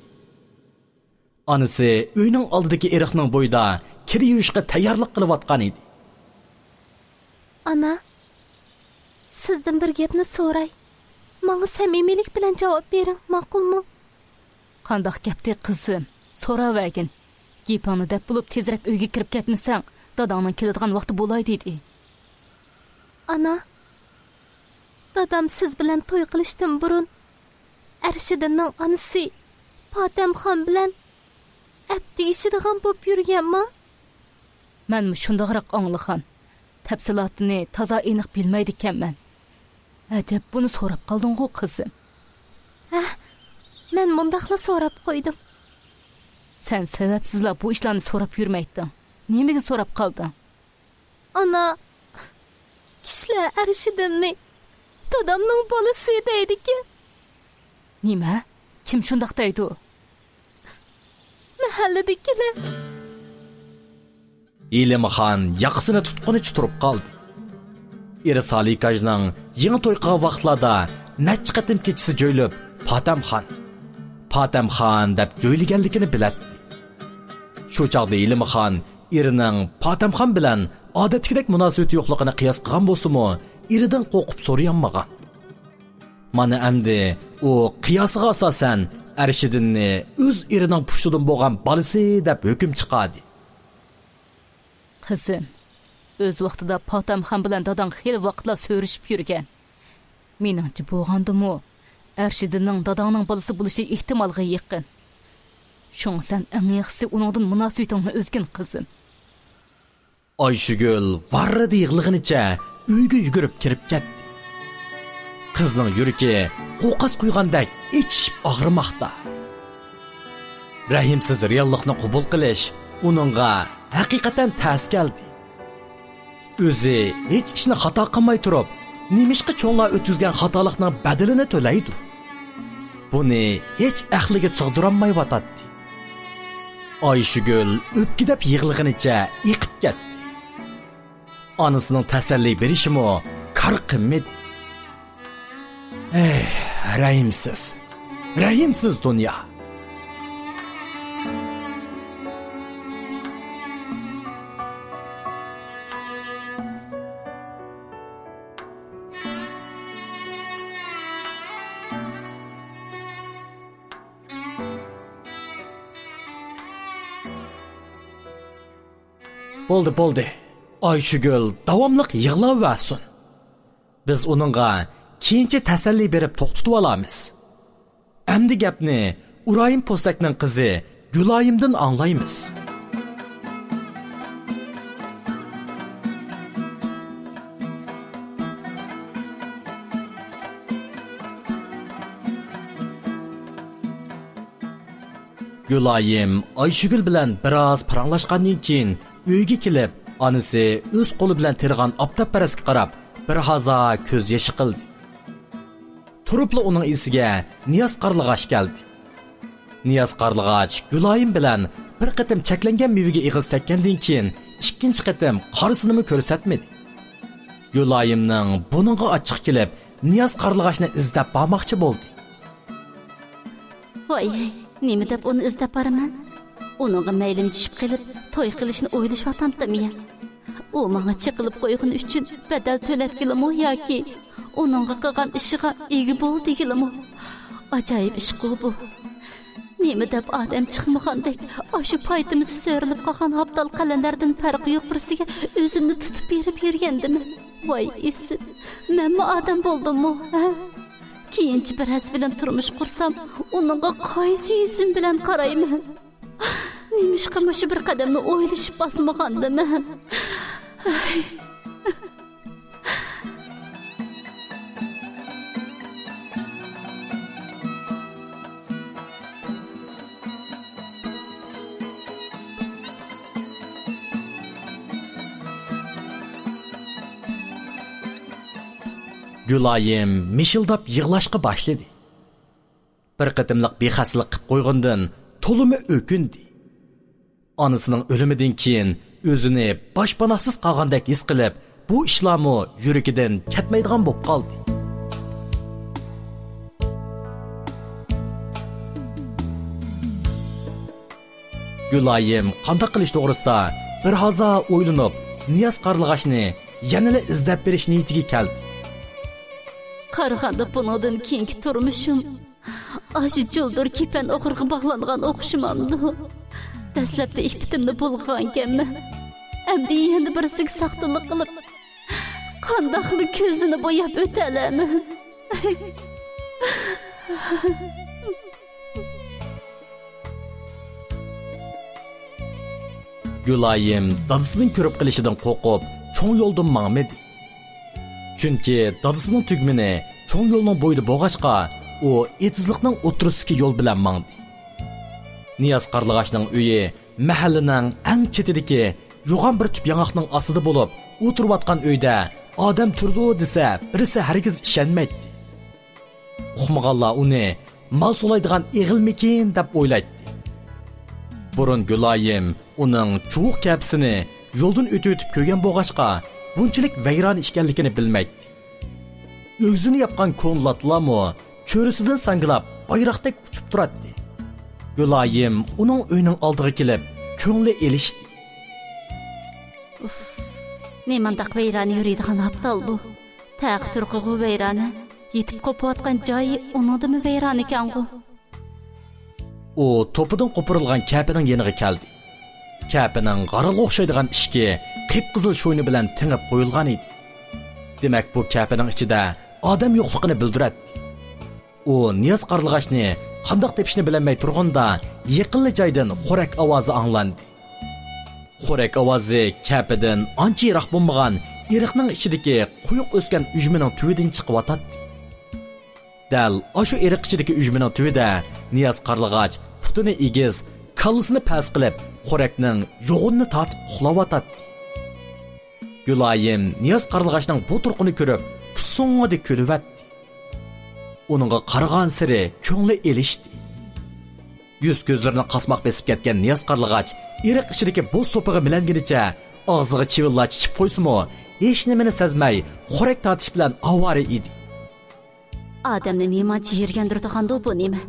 ئانىسى ئۆينىڭ ئالدىدىكى ئېرىقنىڭ بويىدا كىر يۇيۇشقا تەييارلىق قىلىۋاتقان ئىدى. ئانا، سىزدىن بىر گەپنى سوراي. ماڭا سەمىمىيلىك بىلەن جاۋاب بېرىڭ، ماقۇلمۇ؟ قانداق گەپتى، قىزىم؟ سوراۋەرگىن. گېپىڭنى دەپ بولۇپ، تېزرەك ئۆيگە كىرىپ كەتمىسەڭ، داداڭنىڭ كېلىدىغان ۋاقتى بولاي دېدى. ئانا، دادام سىز بىلەن توي قىلىشتىن بۇرۇن، ئەرشىدىننىڭ ئانىسى پاتەمخان بىلەن ئەپ تېگىشىدىغان بولۇپ يۈرگەنما؟ مەنمۇ شۇنداقراق ئاڭلىغان. تەپسىلاتىنى تازا ئېنىق بىلمەيدىكەنمەن. ئەجەب، بۇنى سوراپ قالدىڭغۇ، قىزىم؟ ھە، مەن مۇنداقلا سوراپ قويدۇم. سەن سەۋەبسىزلا بۇ ئىشلارنى سوراپ يۈرمەيتتىڭ. نېمىگە سوراپ قالدىڭ؟ ئانا، كىشىلەر ئەرشىدىننى دادامنىڭ بالىسى دەيدىكەن. نېمە؟ كىم شۇنداق دەيدۇ؟ مەھەللىدىكىلەر. ھېلىمخان ياقىسىنى تۇتقىنىچە تۇرۇپ قالدى. ئېرى سالىكاژنىڭ يېڭى توي قىلغان ۋاقىتلاردا نەچچە قېتىم كېچىسى جۆيلۈپ، پاتەمخان، پاتەمخان دەپ جۆيلىگەنلىكىنى بىلەتتى. شۇ چاغدا ھېلىمخان ئېرىنىڭ پاتەمخان بىلەن ئادەتتىكىدەك مۇناسىۋىتى يوقلۇقىنى قىياس قىلغان بولسىمۇ، ئېرىدىن قورقۇپ سورىيالمىغان. مانا ئەمدى ئۇ قىياسىغا ئاساسەن ئەرشىدىننى ئۆز ئېرىنىڭ پۇشتىدىن بولغان بالىسى دەپ ھۆكۈم چىقاردى. قىزىم، ئۆز ۋاقتىدا پاتەمخان بىلەن داداڭ خېلى ۋاقىتلار سۆرۈشۈپ يۈرگەن. مېنىڭچە بولغاندىمۇ، ئەرشىدىننىڭ داداڭنىڭ بالىسى بولۇشى ئېھتىمالغا يېقىن. شۇڭا سەن ئەڭ ياخشىسى ئۇنىڭدىن مۇناسىۋىتىڭنى ئۈزگىن، قىزىم. ئايشۈگۈل ۋاررىدە يىغلىغىنىچە ئۆيگە يۈگۈرۈپ كىرىپ كەتتى. قىزنىڭ يۈرىكى قوقاس قۇيغاندەك ئېچىشىپ ئاغرىماقتا. رەھىمسىز رېئاللىقنى قوبۇل قىلىش ئۇنىڭغا ھەقىقەتەن تەس كەلدى. ئۆزى ھېچ ئىشنى خاتا قىلماي تۇرۇپ، نېمىشقا چوڭلار ئۆتكۈزگەن خاتالىقنىڭ بەدىلىنى تۆلەيدۇ؟ بۇنى ھېچ ئەقلىگە سىغدۇرالمايۋاتاتتى. ئايشۈگۈل ئۆپكىدەپ يىغلىغىنىچە ئېقىپ كەتتى. ئانىسىنىڭ تەسەللى بېرىشىمۇ كار قىلمىدى. ئەي، رەھىمسىز، رەھىمسىز دۇنيا! بولدى، بولدى. ئايشۈگۈل داۋاملىق يىغلاۋەرسۇن. بىز ئۇنىڭغا كېيىنچە تەسەللى بېرىپ توختىتىۋالارمىز. ئەمدى گەپنى ئۇرايىم پوستەكنىڭ قىزى گۈلايىمدىن ئاڭلايمىز. گۈلايىم ئايشۈگۈل بىلەن بىراز پاراڭلاشقاندىن كېيىن، ئۆيگە كېلىپ، ئانىسى ئۆز قولى بىلەن تېرىغان ئاپتاپپەرەسكە قاراپ، بىر ھازا كۆز يېشى قىلدى. تۇرۇپلا ئۇنىڭ ئېسىگە نىياز قارلىغاچ كەلدى. نىياز قارلىغاچ گۈلايىم بىلەن بىر قېتىم چەكلەنگەن مېۋىگە ئېغىز تەگكەندىن كېيىن، ئىككىنچى قېتىم قارىسىنىمۇ كۆرسەتمىدى. گۈلايىمنىڭ بۇنىڭغا ئاچچىقى كېلىپ، نىياز قارلىغاچنى ئىزدەپ بارماقچى بولدى. ۋاي، نېمە دەپ ئۇنى ئىزدەپ بارىمەن؟ ئۇنىڭغا مەيلىم چۈشۈپ قېلىپ، توي قىلىشنى ئويلىشىۋاتامتىم يا؟ ئۇ ماڭا چېقىلىپ قويغىنى ئۈچۈن بەدەل تۆلەتكىلىمۇ ياكى ئۇنىڭغا قىلغان ئىشىغا ئىگە بول دېگىلىمۇ؟ ئاجايىپ ئىشقۇ بۇ. نېمە دەپ ئادەم چىقمىغاندەك، ئاشۇ پايتىمىزى سۆرىلىپ قالغان ھاپتال قەلەندەردىن پەرقى يوق بىرسىگە ئۆزۈمنى تۇتۇپ بېرىپ يۈرگەندىمەن؟ ۋاي ئىسىت، مەنمۇ ئادەم بولدۇممۇ، ھە؟ كېيىنچە بىرەرسى بىلەن تۇرمۇش قۇرسام، ئۇنىڭغا قايسى يۈزۈم بىلەن قارايمەن؟ نېمىشقا مۇشۇ بىر قەدەمنى ئويلىشىپ باسمىغاندىمەن؟ گۈلايىم مىشىلداپ يىغلاشقا باشلىدى. بىر قېتىملىق بىخەستەلىك قىپ قويغىنىدىن تولىمۇ ئۆكۈندى. ئانىسىنىڭ ئۆلۈمىدىن كېيىن ئۆزىنى باشپاناھسىز قالغاندەك ھېس قىلىپ، بۇ ئىشلارمۇ يۈرىكىدىن كەتمەيدىغان بولۇپ قالدى. گۈلايىم قانداق قىلىش توغرىسىدا بىر ھازا ئويلىنىپ، نىياز قارلىغاچنى يەنىلا ئىزدەپ بېرىش نىيىتىگە كەلدى. قارىغاندا بۇنىڭدىن كېيىنكى تۇرمۇشۇم ئاشۇ جۇلدۇر كېپەن ئوغرىغا باغلانغان ئوخشىمامدۇ؟ دەسلەپتە ئىپپىتىمنى بۇلغىغانكەنمەن. ئەمدى يەنە بىرسىگە ساختىلىق قىلىپ، قانداقمۇ كۆزىنى بوياپ ئۆتەلەيمەن؟ گۈلايىم دادىسىنىڭ كۆرۈپ قېلىشىدىن قورقۇپ، چوڭ يولدىن ماڭمىدى. چۈنكى دادىسىنىڭ تۈگمىنى چوڭ يولنىڭ بويىدا بولغاچقا، ئۇ ئېتىزلىقنىڭ ئوتتۇرىسىدىكى يول بىلەن ماڭدى. نىياز قارلىغاچنىڭ ئۆيى مەھەللىنىڭ ئەڭ چېتىدىكى يوغان بىر تۈپ ياڭاقنىڭ ئاستىدا بولۇپ، ئۇ تۇرۇۋاتقان ئۆيدە ئادەم تۇرىدۇ دېسە، بىرسى ھەرگىز ئىشەنمەيتتى. ئۇقمىغانلار ئۇنى مال سولايدىغان ئېغىلمىكىن دەپ ئويلايتتى. بۇرۇن گۈلايىم ئۇنىڭ چۇۋۇق كەپىسىنى يولدىن ئۆتۈۋېتىپ كۆرگەن بولغاچقا، بۇنچىلىك ۋەيرانە ئىكەنلىكىنى بىلمەيتتى. ئۆگزىنى ياپقان كونا لاتىلارمۇ چۆرىسىدىن ساڭگىلاپ، بايراقتەك ئۇچۇپ تۇراتتى. گۈلايىم ئۇنىڭ ئۆيىنىڭ ئالدىغا كېلىپ، كۆڭلى ئېلىشتى. ئۇف، نېمانداق ۋەيرانە يۈرىدىغان ھاپتال بۇ. تەقى تۇرقىغۇ ۋەيرانە، يېتىپ قوپۇۋاتقان جايى ئۇنىڭدىنمۇ ۋەيرانىكەنغۇ. ئۇ توپىدىن قوپۇرۇلغان كەپىنىڭ يېنىغا كەلدى. كەپىنىڭ غارغا ئوخشايدىغان ئىشىكى قىپقىزىل شوينا بىلەن تېڭىپ قويۇلغان ئىدى. دېمەك، بۇ كەپىنىڭ ئىچىدە ئادەم يوقلۇقىنى بىلدۈرەتتى. ئۇ نىياز قارلىغاچنى قانداق تېپىشنى بىلەلمەي تۇرغىنىدا، يېقىنلا جايدىن خورەك ئاۋازى ئاڭلاندى. خورەك ئاۋازى كەپىدىن ئانچە يىراق بولمىغان ئېرىقنىڭ ئىچىدىكى قويۇق ئۆسكەن ئۈجمىنىڭ تۈۋىدىن چىقىۋاتاتتى. دەل ئاشۇ ئېرىق ئىچىدىكى ئۈجمىنىڭ تۈۋىدە نىياز قارلىغاچ پۇتىنى ئېگىز، كاللىسىنى پەس قىلىپ، خورەكنىڭ يوغىنىنى تارتىپ ئۇخلاۋاتاتتى. گۈلايىم نىياز قارلىغاچنىڭ بۇ تۇرقىنى كۆرۈپ، پۇسۇڭىدە كۈلۈۋەتتى. ئۇنىڭغا قارىغانسېرى كۆڭلى ئېلىشتى. يۈز-كۆزلىرىنى قاسماق بېسىپ كەتكەن نىياز قارلىغاچ ئېرىق ئىچىدىكى بۇز سوپىغا مىلەنگىنىچە ئاغزىغا چىۋىنلار چىچىپ قويسىمۇ، ھېچنېمىنى سەزمەي، خورەك تارتىش بىلەن ئاۋارە ئىدى. ئادەمنى نېمانچە يىرگەندۈرىدىغاندۇ بۇ نېمە؟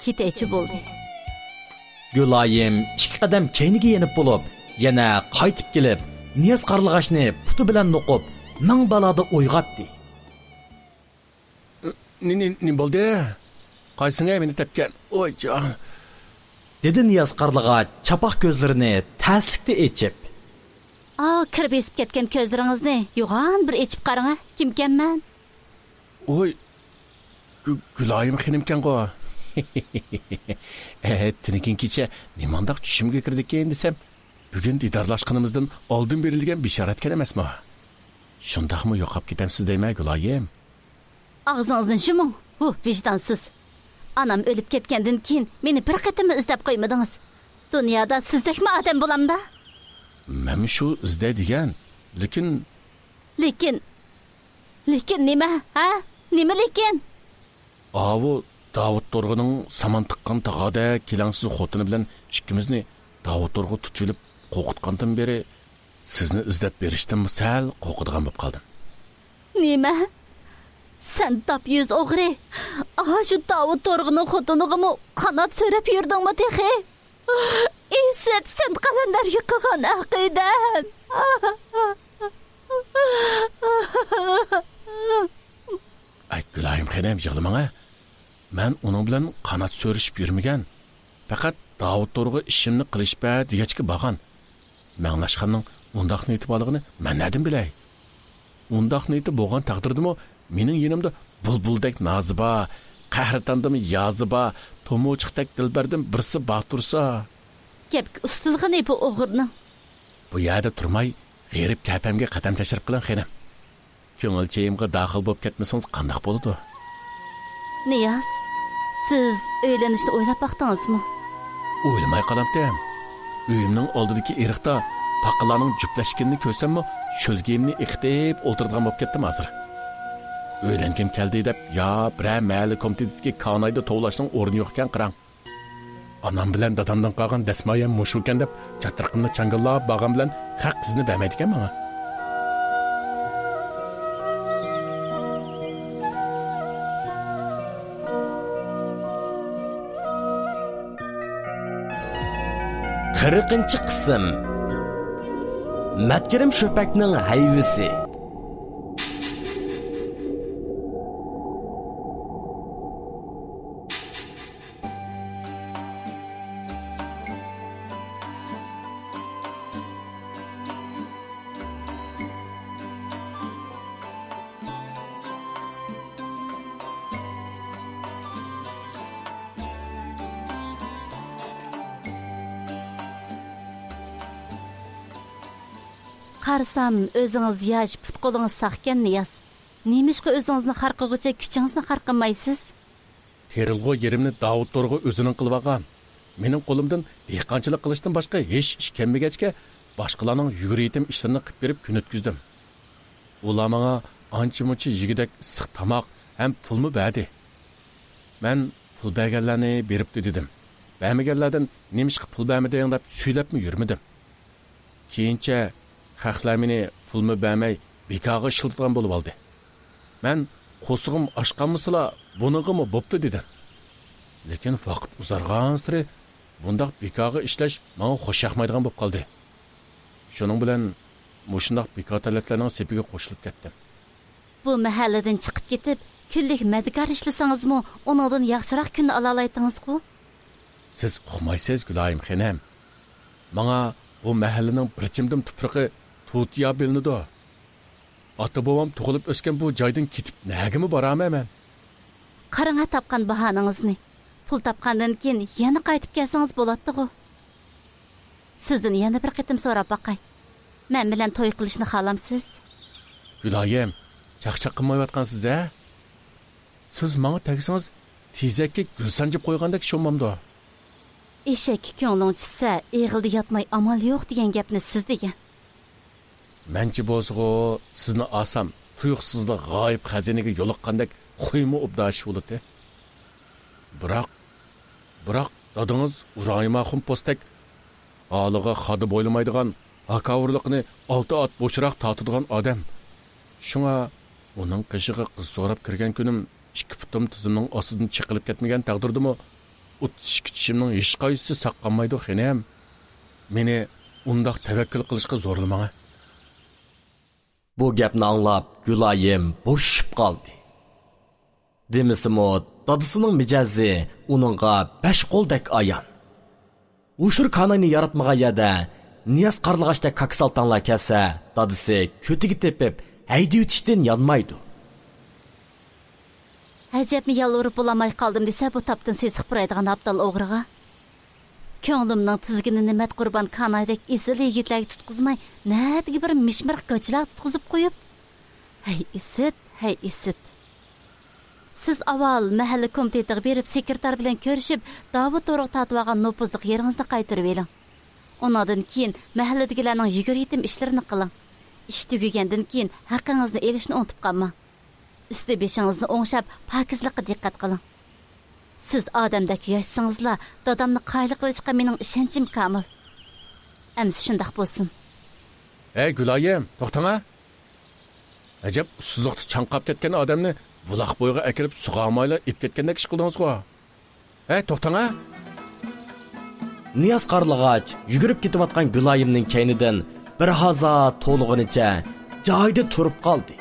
كېتەيچۇ بولدى. گۈلايىم ئىككى قەدەم كەينىگە يېنىپ بولۇپ، يەنە قايتىپ كېلىپ، نىياز قارلىغاچنى پۇتى بىلەن نوقۇپ، مىڭ بالادا ئويغاتتى. نېمە، نېمە بولدى؟ قايسىڭ مېنى تەپكەن؟ ۋاي جان! دېدى نىياز قارلىغاچ چاپاق كۆزلىرىنى تەسلىكتە ئېچىپ. ئاۋۇ كىر بېسىپ كەتكەن كۆزلىرىڭىزنى يوغان بىر ئېچىپ قاراڭە، كىمكەنمەن؟ ۋوي، گۈ-، گۈلايىم خېنىمكەنغۇ. ئە، تۈنۈگۈن كېچە نېمانداق چۈشۈمگە كىردىكىن دېسەم، بۈگۈن دىدارلاشقىنىمىزدىن ئالدىن بېرىلگەن بېشارەتكەن ئەمەسمۇ؟ شۇنداقمۇ يوقاپ كېتەمسىز دەيمەن، گۈلايىم. ئاغزىڭىزنى يۇمۇڭ، ھۇ، ۋىجدانسىز! ئانام ئۆلۈپ كەتكەندىن كېيىن مېنى بىر قېتىممۇ ئىزدەپ قويمىدىڭىز. دۇنيادا سىزدەكمۇ ئادەم بولامدا؟ مەنمۇ شۇ ئىزدەيدىغان، لېكىن. لېكىن؟ لېكىن نېمە، ھە؟ نېمە لېكىن؟ ئاۋۇ داۋۇت تورغىنىڭ سامان تىققان تاغاردەك كېلەڭسىز خوتۇنى بىلەن ئىككىمىزنى داۋۇت تورغا تۇتۇۋېلىپ قورقۇتقاندىن بېرى، سىزنى ئىزدەپ بېرىشتىنمۇ سەل قورقىدىغان بولۇپ قالدىم. نېمە؟ سەن داپ يۈز ئوغرى! ئاشۇ داۋۇت تورغىنىڭ خوتۇنىغىمۇ قانات سۆرەپ يۈردۈڭمۇ تېخى؟ ئىسىت، سەن قەلەندەرگە قىلغان ئەقىدەم! ئەي، گۈلايىم خېنىم، يىغلىماڭە. مەن ئۇنىڭ بىلەن قانات سۆرۈشۈپ يۈرمىگەن. پەقەت داۋۇت تورغا ئىشىمنى قىلىشىپ بەر دېگەچكە بارغان. مەڭلاشخاننىڭ ئۇنداق نىيىتى بارلىقىنى مەن نەدىن بىلەي؟ ئۇنداق نىيىتى بولغان تەقدىردىمۇ مېنىڭ يېنىمدا بۇلبۇلدەك نازى بار، قەھرىتاندىمۇ يازى بار، تومۇچۇقتەك دىلبەردىن بىرسى بار تۇرسا. گەپكە ئۇستىلىغىنى بۇ ئوغرىنىڭ. بۇ يەردە تۇرماي، غېرىب كەپەمگە قەدەم تەشرىپ قىلىڭ، خېنىم. كۆڭۈل چېيىمغا داخىل بولۇپ كەتمىسىڭىز قانداق بولىدۇ؟ نىياز، سىز ئۆيلىنىشنى ئويلاپ باقتىڭىزمۇ؟ ئويلىماي قالامتىم. ئۆيۈمنىڭ ئالدىدىكى ئېرىقتا پاقىلارنىڭ جۈپلەشكىنىنى كۆرسەممۇ، شۆلگىيىمنى ئېقىتىپ ئولتۇرىدىغان بولۇپ كەتتىم ھازىر. ئۆيلەنگۈم كەلدى دەپ يا بىرەر مەھەللە كومىتېتىدىكى كانايدا توۋلاشنىڭ ئورنى يوقكەن قاراڭ. ئانام بىلەن دادامدىن قالغان دەسمايەم مۇشۇكەن دەپ، چاترىقىمنى چاڭگىللاپ بارغان بىلەن خەق ئىزىنى بەرمەيدىكەن ماڭا. قىرىقىنچى قىسىم. مەتكىرىم شۆپەكنىڭ ھەيۋىسى. قارىسام، ئۆزىڭىز ياش، پۇت-قولىڭىز ساقكەن، نىياز. نېمىشقا ئۆزىڭىزنى خار قىلغۇچە كۈچىڭىزنى خار قىلمايسىز؟ تېرىلغۇ يېرىمنى داۋۇت تورغا ئۆزىنىڭ قىلىۋالغان. مېنىڭ قولۇمدىن دېھقانچىلىق قىلىشتىن باشقا ھېچ ئىش كەلمىگەچكە، باشقىلارنىڭ يۈگۈر يېتىم ئىشلىرىنى قىلىپ بېرىپ كۈن ئۆتكۈزدۈم. ئۇلار ماڭا ئانچە-مۇنچە يېگۈدەك ئىسسىق تاماق ھەم پۇلمۇ بەردى. مەن پۇل بەرگەنلەرنى بېرىپتۇ دېدىم. بەرمىگەنلەردىن نېمىشقا پۇل بەرمىدىڭ دەپ سۈيلەپمۇ يۈرمىدىم. كېيىنچە خەقلەر مېنى پۇلمۇ بەرمەي بىكارغا ئىشلىتىدىغان بولۇۋالدى. مەن قورسىقىم ئاچقانمىسىلا بۇنىڭغىمۇ بوپتۇ دېدىم. لېكىن ۋاقىت ئۇزارغانسېرى بۇنداق بىكارغا ئىشلەش ماڭا خوش ياقمايدىغان بولۇپ قالدى. شۇنىڭ بىلەن مۇشۇنداق بىكار تەلەتلەرنىڭ سېپىگە قوشۇلۇپ كەتتىم. بۇ مەھەللىدىن چىقىپ كېتىپ، كۈنلۈك مەدىكار ئىشلىسىڭىزمۇ، ئۇنىڭدىن ياخشىراق كۈننى ئالالايتتىڭىزغۇ؟ سىز ئۇقمايسىز، گۈلايىم خېنىم. ماڭا بۇ مەھەللىنىڭ بىر چىمدىم تۇپرىقى تۇتىيا بىلىنىدۇ. ئاتا-بوۋام تۇغۇلۇپ ئۆسكەن بۇ جايدىن كېتىپ نەگىمۇ بارامەن مەن؟ قاراڭا تاپقان باھانىڭىزنى. پۇل تاپقاندىن كېيىن يەنە قايتىپ كەلسىڭىز بولاتتىغۇ. سىزدىن يەنە بىر قېتىم سوراپ باقاي. مەن بىلەن توي قىلىشنى خالامسىز؟ گۈلايىم، چاقچاق قىلمايۋاتقانسىز ھە؟ سىز ماڭا تەگسىڭىز، تېزەككە گۈل سانجىپ قويغاندەك شۇمامدۇ؟ ئېشەككە كۆڭلۈڭ چۈشسە، ئېغىلدا ياتماي ئامال يوق دېگەن گەپنى سىز دېگەن. مەنچە بولسىغۇ، سىزنى ئالسام، تۇيۇقسىزلا غايىب خەزىنىگە يولۇققاندەك خۇيمۇ ئوبدان ئىش بولىدۇ. بىراق، بىراق دادىڭىز ئۇرايىم ئاخۇن پوستەك ھالىغا خادا بويلىمايدىغان، ھاكاۋۇرلۇقىنى ئالتە ئات بوشراق تارتىدىغان ئادەم. شۇڭا ئۇنىڭ قېشىغا قىز سوراپ كىرگەن كۈنۈم ئىككى پۇتۇم تىزىمنىڭ ئاستىدىن چېقىلىپ كەتمىگەن تەقدىردىمۇ، ئوتتۇز ئىككى چىشىمنىڭ ھېچقايسىسى ساققانمايدۇ، خېنىم. مېنى ئۇنداق تەۋەككۈل قىلىشقا زورلىماڭ. بۇ گەپنى ئاڭلاپ، گۈلايىم بوشىشىپ قالدى. دېمىسىمۇ، دادىسىنىڭ مىجەزى ئۇنىڭغا بەش قولدەك ئايان. ھوشۇر كاناينى ياراتمىغان يەردە نىياز قارلىغاچتەك كاكا سالتاڭلار كەلسە، دادىسى كۆتىگە تېپىپ ھەيدىۋېتىشتىن يانمايدۇ. ئەجەبمۇ يالۋۇرۇپ بولالماي قالدىم دېسە، بۇ تاپتىن سېسىق پۇرايدىغان ئابدال ئوغرىغا. كۆڭلۈمنىڭ تىزگىنىنى مەت قۇربان كانايدەك ئېسىل يىگىتلەرگە تۇتقۇزماي، نەدىكى بىر مىشمىرىق گاچىلارغا تۇتقۇزۇپ قويۇپ. ھەي ئىسىت، ھەي ئىسىت! سىز ئاۋۋال مەھەللە كومىتېتىغا بېرىپ، سېكرېتار بىلەن كۆرۈشۈپ، داۋا تورىغا تارتىۋالغان نوپۇزلۇق يېرىڭىزنى قايتۇرۇۋېلىڭ. ئۇنىڭدىن كېيىن مەھەللىدىكىلەرنىڭ يۈگۈر يېتىم ئىشلىرىنى قىلىڭ. ئىش تۈگىگەندىن كېيىن ھەققىڭىزنى ئېلىشنى ئۇنتۇپ قالماڭ. ئۈستى بېشىڭىزنى ئوڭشاپ، پاكىزلىققا دىققەت قىلىڭ. سىز ئادەمدەك ياشىسىڭىزلا، دادامنى قايىل قىلىشقا مېنىڭ ئىشەنچىم كامىل. ئەمىسە شۇنداق بولسۇن. ھەي، گۈلايىم، توختاڭا! ئەجەب، ئۇسسۇزلۇقتا چاڭقاپ كەتكەن ئادەمنى بۇلاق بويىغا ئەكىرىپ سۇغارمايلا ئېلىپ كەتكەندەك ئىش قىلدىڭىزغۇ؟ ھەي، توختاڭا! نىياز قارلىغاچ يۈگۈرۈپ كېتىۋاتقان گۈلايىمنىڭ كەينىدىن بىر ھازا تولغىنىچە جايىدا تۇرۇپ قالدى.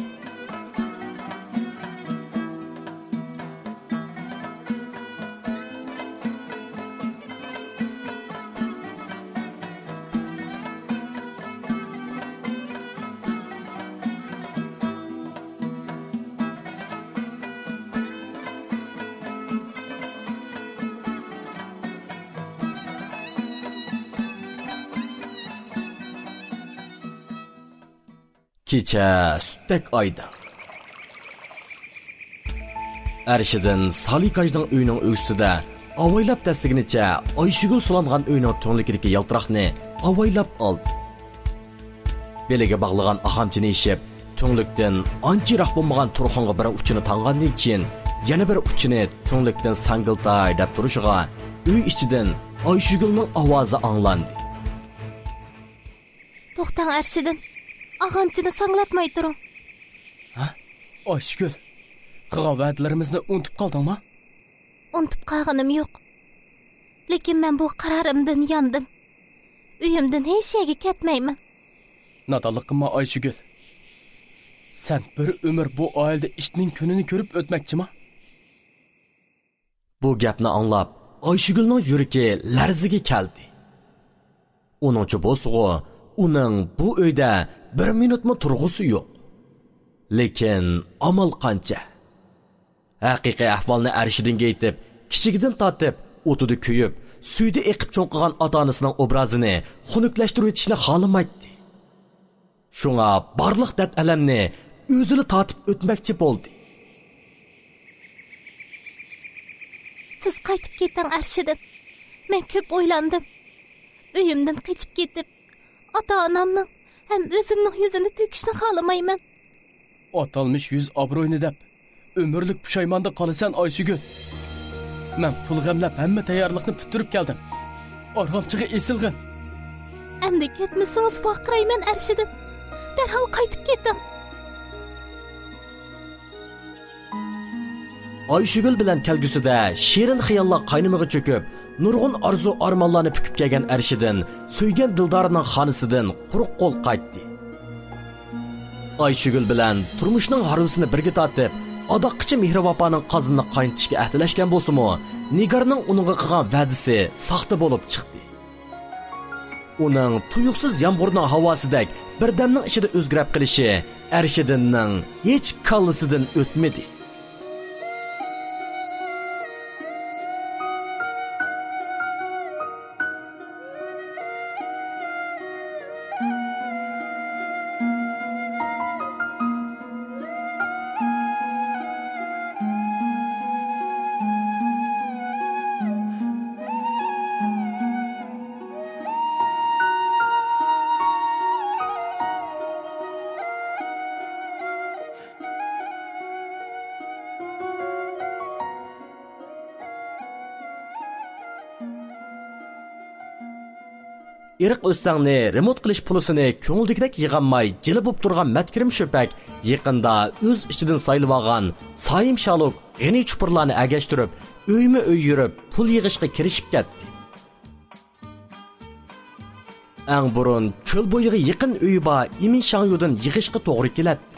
كېچە سۈتتەك ئايدىڭ. ئەرشىدىن سالىكاجنىڭ ئۆيىنىڭ ئۆگزىسىدە ئاۋايلاپ دەسسىگىنىچە ئايشىگۈل سولانغان ئۆينىڭ تۈڭلۈكىدىكى يالتىراقنى ئاۋايلاپ ئالدى. بېلىگە باغلىغان ئاخامچىنى يېشىپ، تۈڭلۈكتىن ئانچە يىراق بولمىغان تۇرخۇنغا بىر ئۇچىنى تاڭغاندىن كېيىن، يەنە بىر ئۇچىنى تۈڭلۈكتىن ساڭگىلتاي دەپ تۇرۇشىغا، ئۆي ئىچىدىن ئايشىگۈلنىڭ ئاۋازى ئاڭلاندى. توختاڭ، ئەرشىدىن. ئاغامچىنى ساڭگىلاتماي تۇرۇڭ. ھە؟ ئايشىگۈل، قىلغان ۋەدىلىرىمىزنى ئۇنتۇپ قالدىڭما؟ ئۇنتۇپ قالغىنىم يوق. لېكىن مەن بۇ قارارىمدىن ياندىم. ئۆيۈمدىن ھېچ يەرگە كەتمەيمەن. نادانلىق قىلما، ئايشىگۈل. سەن بىر ئۆمۈر بۇ ئائىلىدە ئىتنىڭ كۈنىنى كۆرۈپ ئۆتمەكچىما؟ بۇ گەپنى ئاڭلاپ، ئايشىگۈلنىڭ يۈرىكى لەرزىگە كەلدى. ئۇنىڭچە بولسىغۇ، ئۇنىڭ بۇ ئۆيدە بىر مىنۇتمۇ تۇرغۇسى يوق. لېكىن ئامال قانچە؟ ھەقىقىي ئەھۋالنى ئەرشىدىنگە ئېيتىپ، كىچىكىدىن تارتىپ ئوتىدا كۆيۈپ، سۈيىدە ئېقىپ چوڭ قىلغان ئاتا-ئانىسىنىڭ ئوبرازىنى خۇنۈكلەشتۈرۈۋېتىشنى خالىمايتتى. شۇڭا بارلىق دەرد-ئەلەمنى ئۆزىلا تارتىپ ئۆتمەكچى بولدى. سىز قايتىپ كېتىڭ، ئەرشىدىن. مەن كۆپ ئويلاندىم. ئۆيۈمدىن قېچىپ كېتىپ، ئاتا-ئانامنىڭ ھەم ئۆزۈمنىڭ يۈزىنى تۆكۈشنى خالىمايمەن. ئاتالمىش يۈز ئابرۇينى دەپ، ئۆمۈرلۈك پۇشايماندا قالىسەن، ئايشىگۈل. مەن پۇل غەملەپ ھەممە تەييارلىقنى پۈتتۈرۈپ كەلدىم. ئارغامچىغا ئېسىلغىن. ئەمدى كەتمىسىڭىز ۋارقىرايمەن، ئەرشىدىن. دەرھال قايتىپ كېتىڭ. ئايشىگۈل بىلەن كەلگۈسىدە شېرىن خىياللار قاينىمىغا چۆكۈپ، نۇرغۇن ئارزۇ-ئارمانلارنى پۈكۈپ كەلگەن ئەرشىدىن سۆيگەن دىلدارىنىڭ خانىسىدىن قۇرۇق قول قايتتى. ئايشىگۈل بىلەن تۇرمۇشنىڭ ھارۋىسىنى بىرگە تارتىپ، ئاداققىچە مېھرى-ۋاپانىڭ قازىنىنى قاينىتىشكە ئەھدىلەشكەن بولسىمۇ، نىگارنىڭ ئۇنىڭغا قىلغان ۋەدىسى ساختا بولۇپ چىقتى. ئۇنىڭ تۇيۇقسىز يامغۇرنىڭ ھاۋاسىدەك بىردەمنىڭ ئىچىدە ئۆزگىرىپ قېلىشى ئەرشىدىننىڭ ھېچ كاللىسىدىن ئۆتمىدى. ئېرىق ئۆستەڭنى رېمونت قىلىش پۇلىسىنى كۆڭۈلدىكىدەك يىغالماي جىلە بوپ تۇرغان مەتكىرىم شۆپەك يېقىندا ئۆز ئىچىدىن سايلىۋالغان سايىم شالۇك، غېنى چوپۇرلارنى ئەگەشتۈرۈپ، ئۆيمۇ ئۆي يۈرۈپ، پۇل يىغىشقا كىرىشىپ كەتتى. ئەڭ بۇرۇن كۆل بويىغا يېقىن ئۆيى بار ئىمىن شاڭيۇدىن يىغىشقا توغرا كېلەتتى.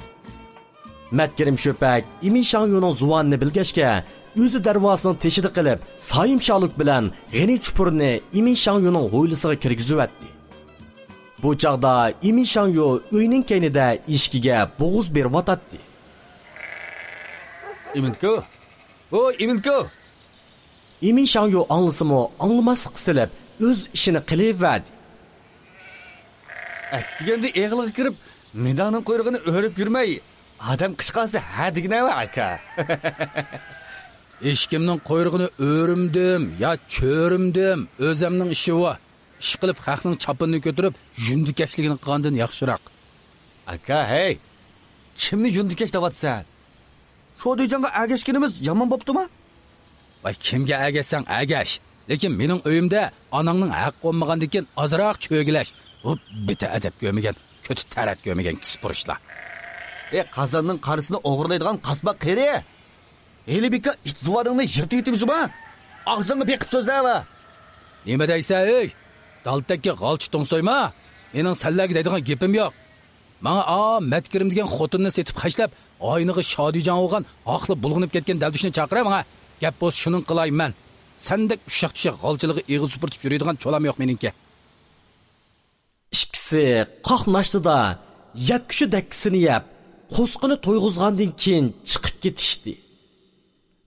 مەتكىرىم شۆپەك ئىمىن شاڭيۇنىڭ زۇۋانىنى بىلگەچكە، ئۆزى دەرۋازىنىڭ تېشىدا قېلىپ، سايىم شالۇك بىلەن غېنى چوپۇرنى ئىمىن شاڭيۇنىڭ ھويلىسىغا كىرگۈزۈۋەتتى. بۇ چاغدا ئىمىن شاڭيۇ ئۆينىڭ كەينىدە ئېشىكىگە بوغۇز بېرىۋاتاتتى. ئىمىنكو! ۋوي، ئىمىنكو! ئىمىن شاڭيۇ ئاڭلىسىمۇ ئاڭلىماسلىققا سېلىپ، ئۆز ئىشىنى قىلىۋەردى. ئەتىگەندە ئېغىلغا كىرىپ، مىدانىڭ قۇيرۇقىنى ئۆرۈپ يۈرمەي، ئادەم قىچقانسا ھە دېگىنە ۋە ئاكا. ھېچكىمنىڭ قۇيرۇقىنى ئۆرۈمدىم يا چۆرۈمدىم، ئۆزەمنىڭ ئىشى ئۇ. ئىش قىلىپ خەقنىڭ چاپىنىنى كۆتۈرۈپ، ژۇندىكەشلىكىنى قىلغاندىن ياخشىراق. ئاكا، ھەي! كىمنى ژۇندىكەش دەۋاتىسەن؟ شودىجانغا ئەگەشكىنىمىز يامان بوپتۇما؟ ۋاي، كىمگە ئەگەشسەڭ ئەگەش. لېكىن مېنىڭ ئۆيۈمدە ئاناڭنىڭ ھەققى بولمىغاندىكىن ئازراق چۆگىلەش. بۇ بىتى ئەدەپ كۆرمىگەن، كۆتى تەرەت كۆرمىگەن كىسپۇرۇشلار. ئى، قازاننىڭ قارىسىنى ئوغرىلايدىغان قاسماق قېرى! ھېلى بىكار ئىت زۇۋانىڭنى يىرتىۋېتىڭ جۇما! ئاغزىڭنى بېقىپ سۆزلەۋە! نېمە دەيسەن، ئۆي؟ دالتەككە غالچا توڭسايما؟ مېنىڭ سەنلەرگە دەيدىغان گېپىم يوق. ماڭا ئا مەتكىرىم دېگەن خوتۇننى سېتىپ خەجلەپ، ئاينىغا شادىجان بولغان ئاقلا بۇلغىنىپ كەتكەن دەلدۈشنى چاقىرە ماڭا. گەپ بولسا شۇنىڭ قىلاي مەن. سەندەك ئۇششاق-چۈششەك غالچىلىقى ئېغىز سۈپۈرتۈپ يۈرىدىغان چولام يوق مېنىڭكى. ئىككىسى قاق ناشتىدا يەتكۈچە دەككىسىنى يەپ، قورسىقىنى تويغۇزغاندىن كېيىن چىقىپ كېتىشتى.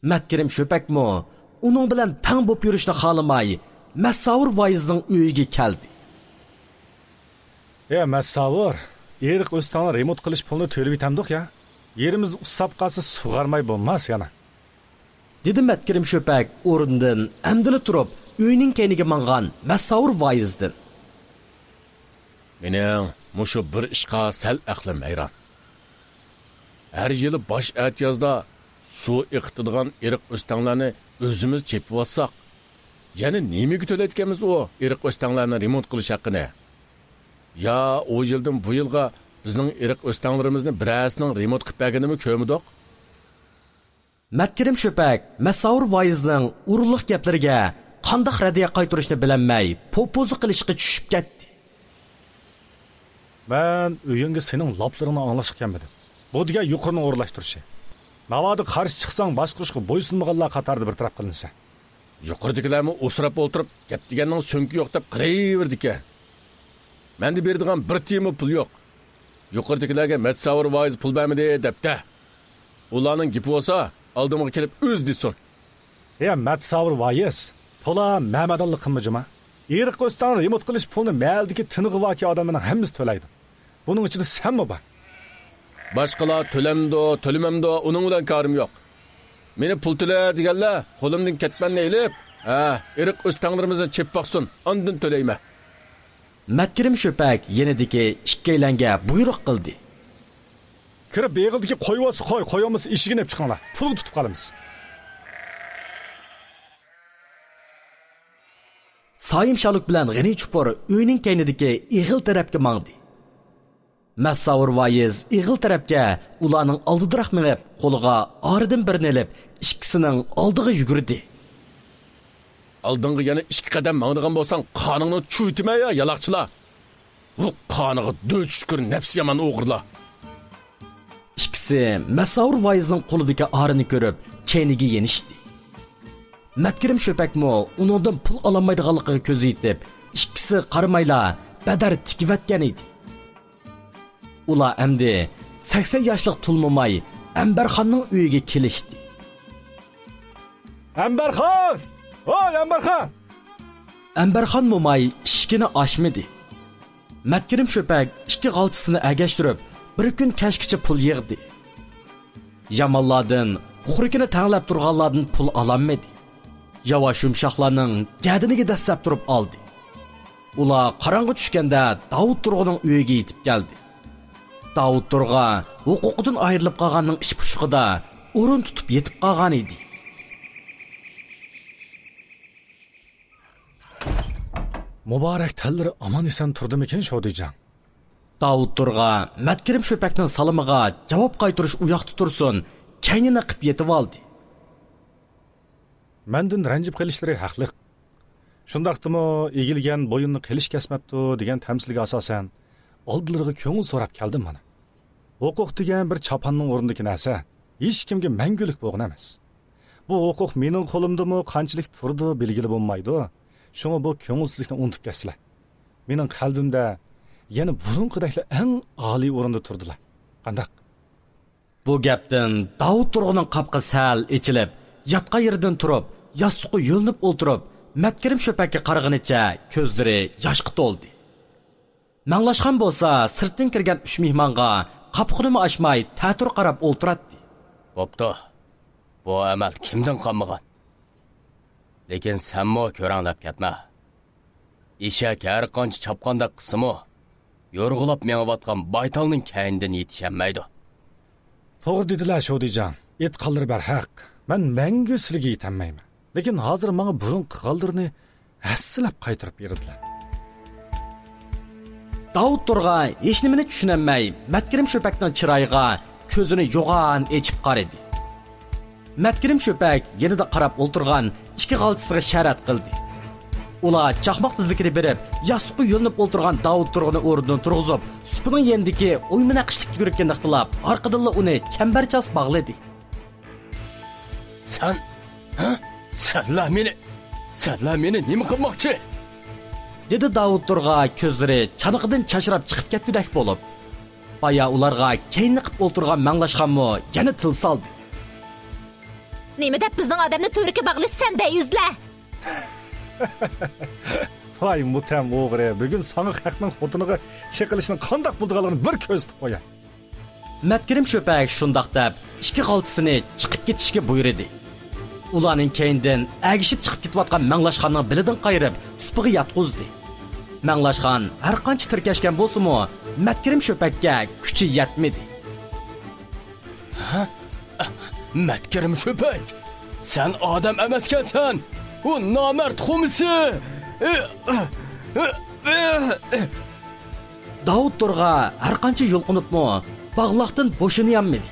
مەتكىرىم شۆپەكمۇ ئۇنىڭ بىلەن تەڭ بوپ يۈرۈشنى خالىماي، مەتساۋۇر ۋايىزنىڭ ئۆيىگە كەلدى. ئە، مەتساۋۇر، ئېرىق ئۆستەڭنى رېمونت قىلىش پۇلىنى تۆلىۋېتەمدۇق يا. يېرىمىز ئۇسساپ قالسا سۇغارماي بولماس يەنە. دېدى مەتكىرىم شۆپەك ئورنىدىن ئەمدىلا تۇرۇپ، ئۆينىڭ كەينىگە ماڭغان مەتساۋۇر ۋايىزدىن. مېنىڭ مۇشۇ بىر ئىشقا سەل ئەقلىم ھەيران. ھەر يىلى باش ئەتىيازدا سۇ ئېقىتىدىغان ئېرىق ئۆستەڭلەرنى ئۆزىمىز چېپىۋالساق، يەنە نېمىگە تۆلەيدىكەنمىز ئۇ ئېرىق ئۆستەڭلەرنى رېمونت قىلىش ھەققىنى؟ يا ئۇ يىلدىن بۇ يىلغا بىزنىڭ ئېرىق ئۆستەڭلىرىمىزنى بىرەرسىنىڭ رېمونت قىلىپ بەرگىنىمۇ كۆرمىدۇق؟ مەتكىرىم شۆپەك مەسساۋۇر ۋايىزنىڭ ئورۇنلۇق گەپلىرىگە قانداق رەددىيە قايتۇرۇشنى بىلەلمەي، پوپوزا قىلىشقا چۈشۈپ كەتتى. مەن ئۆيۈڭگە سېنىڭ لاپلىرىڭنى ئاڭلاشقا كەلمىدىم. بۇ دېگەن يۇقىرىنىڭ ئورۇنلاشتۇرۇشى. ناۋادا قارشى چىقساڭ، باشقۇرۇشقا بويسۇنمىغانلار قاتارىدا بىر تەرەپ قىلىنىسەن. يۇقىرىدىكىلەرمۇ ئۇسراپ ئولتۇرۇپ، گەپ دېگەننىڭ سۆڭىكى يوق دەپ قىلىۋېرىدىكەن. مەندە بېرىدىغان بىر تىيىنمۇ پۇل يوق. يۇقىرىدىكىلەرگە مەتساۋۇر ۋايىز پۇل بەرمىدى دەپتە. ئۇلارنىڭ گېپى بولسا، ئالدىمغا كېلىپ ئۆزى دېسۇن. يا مەتساۋۇر ۋايىز، تولا مەمەدانلىق قىلما جۇما. ئېرىق ئۆستەڭنى رېمونت قىلىش پۇلىنى مەھەللىدىكى تىنىقى باركى ئادەملەرنىڭ ھەممىسى تۆلەيدۇ. بۇنىڭ ئىچىدە سەنمۇ بار. باشقىلار تۆلەمدۇ، تۆلىمەمدۇ، ئۇنىڭ بىلەن كارىم يوق. مېنى پۇل تۆلە دېگەنلەر قولۇمدىن كەتمەننى ئېلىپ، ھە، ئېرىق ئۆستەڭلىرىمىزنى چېپىپ باقسۇن، ئاندىن تۆلەيمەن. مەتكىرىم شۆپەك يېنىدىكى ئىككىيلەنگە بۇيرۇق قىلدى. كىرىپ بېغىلدىكى قوي بولسا قوي، قوي بولمىسا ئېشىكىنى ئېلىپ چىقىڭلار. پۇلغا تۇتۇپ قالىمىز. سايىم شالۇك بىلەن غېنى چوپۇر ئۆينىڭ كەينىدىكى ئېغىل تەرەپكە ماڭدى. مەسساۋۇر ۋايىز ئېغىل تەرەپكە ئۇلارنىڭ ئالدىدىراق مېڭىپ، قولىغا ئارىدىن بىرنى ئېلىپ، ئىككىسىنىڭ ئالدىغا يۈگۈردى. ئالدىڭغا يەنە ئىككى قەدەم ماڭىدىغان بولساڭ، قانىڭنى چۇۋۇتىمەن يا، يالاقچىلار! ۋۇ قانىغا دۆت شۈكۈر، نەپسى يامان ئوغرىلار! ئىككىسى مەسساۋۇر ۋايىزنىڭ قولىدىكى ئارىنى كۆرۈپ، كەينىگە يېنىشتى. مەتكىرىم شۆپەكمۇ ئۇنىڭدىن پۇل ئالالمايدىغانلىقىغا كۆزى يېتىپ، ئىككىسى قارىمايلا بەدەر تىكىۋەتكەن ئىدى. ئۇلار ئەمدى سەكسەن ياشلىق تۇل موماي ئەمبەرخاننىڭ ئۆيىگە كېلىشتى. ئەمبەرخان! ۋاي، ئەمبەرخان! ئەمبەرخان موماي ئىشىكىنى ئاچمىدى. مەتكىرىم شۆپەك ئىككى غالچىسىنى ئەگەشتۈرۈپ، بىر كۈن كەچكىچە پۇل يىغدى. يامانلاردىن، خۇرىكىنى تەڭلەپ تۇرغانلاردىن پۇل ئالالمىدى. ياۋاش يۇمشاقلارنىڭ گەدىنىگە دەسسەپ تۇرۇپ ئالدى. ئۇلار قاراڭغۇ چۈشكەندە داۋۇت تۇرغىنىڭ ئۆيىگە يېتىپ كەلدى. داۋۇت تۇرغا ھوقۇقىدىن ئايرىلىپ قالغاننىڭ ئىچ پۇشۇقىدا ئورۇن تۇتۇپ يېتىپ قالغان ئىدى. مۇبارەك تەنلىرى ئامان-ئېسەن تۇردىمىكىن شودىجاڭ؟ داۋۇت تۇرغا مەتكىرىم شۆپەكنىڭ سالىمىغا جاۋاب قايتۇرۇش ئۇياقتا تۇرسۇن، كەينىنى قىپ يېتىۋالدى. مەندىن رەنجىپ قېلىشلىرى ھەقلىق. شۇنداقتىمۇ ئېگىلگەن بويۇننى قىلىچ كەسمەپتۇ دېگەن تەمسىلگە ئاساسەن، ئالدىلىرىغا كۆڭۈل سوراپ كەلدىم مانا. ھوقۇق دېگەن بىر چاپاننىڭ ئورنىدىكى نەرسە، ھېچكىمگە مەڭگۈلۈك بولغان ئەمەس. بۇ ھوقۇق مېنىڭ قولۇمدىمۇ قانچىلىك تۇرىدۇ بىلگىلى بولمايدۇ. شۇڭا بۇ كۆڭۈلسىزلىكنى ئۇنتۇپ كەتسىلە. مېنىڭ قەلبىمدە يەنە بۇرۇنقىدەكلا ئەڭ ئالىي ئورۇندا تۇردىلا. قانداق؟ بۇ گەپتىن داۋۇت تۇرغىنىڭ قاپىقى سەل ئېچىلىپ، ياتقان يېرىدىن تۇرۇپ، ياستۇققا يۆلىنىپ ئولتۇرۇپ، مەتكىرىم شۆپەككە قارىغىنىچە كۆزلىرى ياشقا تولدى. مەڭلاشخان بولسا سىرتتىن كىرگەن ئۈچ مېھمانغا قاپىقىنىمۇ ئاچماي تەتۈر قاراپ ئولتۇراتتى. بوپتۇ، بۇ ئەمەل كىمدىن قالمىغان؟ لېكىن سەنمۇ كۆرەڭلەپ كەتمە. ئېشەك ھەر قانچە چاپقاندەك قىلسىمۇ، يورغىلاپ مېڭىۋاتقان بايتالنىڭ كەينىدىن يېتىشەلمەيدۇ. توغرا دېدىلە شودىجاڭ، ئېيتقانلىرى بەرھەق. مەن مەڭگۈ سىلىگە يېتەلمەيمەن. لېكىن ھازىر ماڭا بۇرۇن قىلغانلىرىنى ھەسسىلەپ قايتۇرۇپ بېرىدىلە. داۋۇت تۇرغا ھېچنېمىنى چۈشىنەلمەي، مەتكىرىم شۆپەكنىڭ چىرايىغا كۆزىنى يوغان ئېچىپ قارىدى. مەتكىرىم شۆپەك يېنىدا قاراپ ئولتۇرغان ئىككى غالچىسىغا ئىشارەت قىلدى. ئۇلار چاقماق تېزلىكىدە بېرىپ، ياستۇققا يۆلىنىپ ئولتۇرغان داۋۇت تۇرغىنى ئورنىدىن تۇرغۇزۇپ، سۇپىنىڭ يېنىدىكى ئويما نەقىشلىك تۈگرۈككە نىقتىلاپ، ئارقىدىنلا ئۇنى چەمبەرچاس باغلىدى. سەن، ھە؟ سەنلا مېنى، سەنلا مېنى نېمە قىلماقچى؟ دېدى داۋۇت تۇرغا كۆزلىرى چانىقىدىن چاچراپ چىقىپ كەتكۈدەك بولۇپ. بايا ئۇلارغا كەينىنى قىپ ئولتۇرغان مەڭلاشخانمۇ يەنە تىل سالدى. نېمە دەپ بىزنىڭ ئادەمنى تۈگرۈككە باغلىسىسەن دەيسىلە؟ ۋاي مۇتەم ئوغرى، بۈگۈن ساڭا خەقنىڭ خوتۇنىغا چېقىلىشنىڭ قانداق بولىدىغانلىقىنى بىر كۆرسىتىپ قوياي. مەتكىرىم شۆپەك شۇنداق دەپ، ئىككى غالچىسىنى چىقىپ كېتىشكە بۇيرۇدى. ئۇلارنىڭ كەينىدىن ئەگىشىپ چىقىپ كېتىۋاتقان مەڭلاشخاننىڭ بېلىدىن قايرىپ، سۇپىغا ياتقۇزدى. مەڭلاشخان ھەر قانچە تىركەشكەن بولسىمۇ، مەتكىرىم شۆپەككە كۈچى يەتمىدى. ھە؟ مەتكىرىم شۆپەك! سەن ئادەم ئەمەسكەنسەن! ئۇ نامەرد خۇمسى! داۋۇت تۇرغا ھەر قانچە يۇلقۇنۇپمۇ، باغلاقتىن بوشىنىيالمىدى.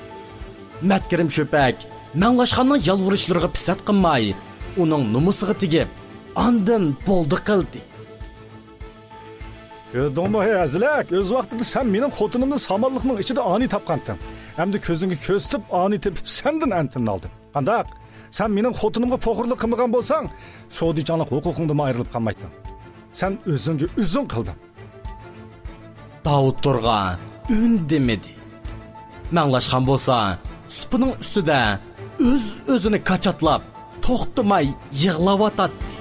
مەتكىرىم شۆپەك مەڭلاشخاننىڭ يالۋۇرۇشلىرىغا پىسەت قىلماي، ئۇنىڭ نومۇسىغا تېگىپ، ئاندىن بولدى قىلدى. كۆردۈڭمۇ، ھەي ھەزىلەك، ئۆز ۋاقتىدا سەن مېنىڭ خوتۇنۇمنى سامانلىقنىڭ ئىچىدە ئانىي تاپقانتىڭ. ئەمدى كۆزۈڭگە كۆرسىتىپ، ئانىي تېپىپ سەندىن ئەنتىنى ئالدىم. قانداق؟ سەن مېنىڭ خوتۇنۇمغا پوخۇرلۇق قىلمىغان بولساڭ، شودىچاڭلىق ھوقۇقۇڭدىنمۇ ئايرىلىپ قالمايتتىڭ. سەن ئۆزۈڭگە ئۆزۈڭ قىلدىڭ. داۋۇت تۇرغا ئۈندىمىدى. مەڭلاشخان بولسا سۇپىنىڭ ئۈستىدە ئۆز-ئۆزىنى كاچاتلاپ، توختىماي يىغلاۋاتاتتى.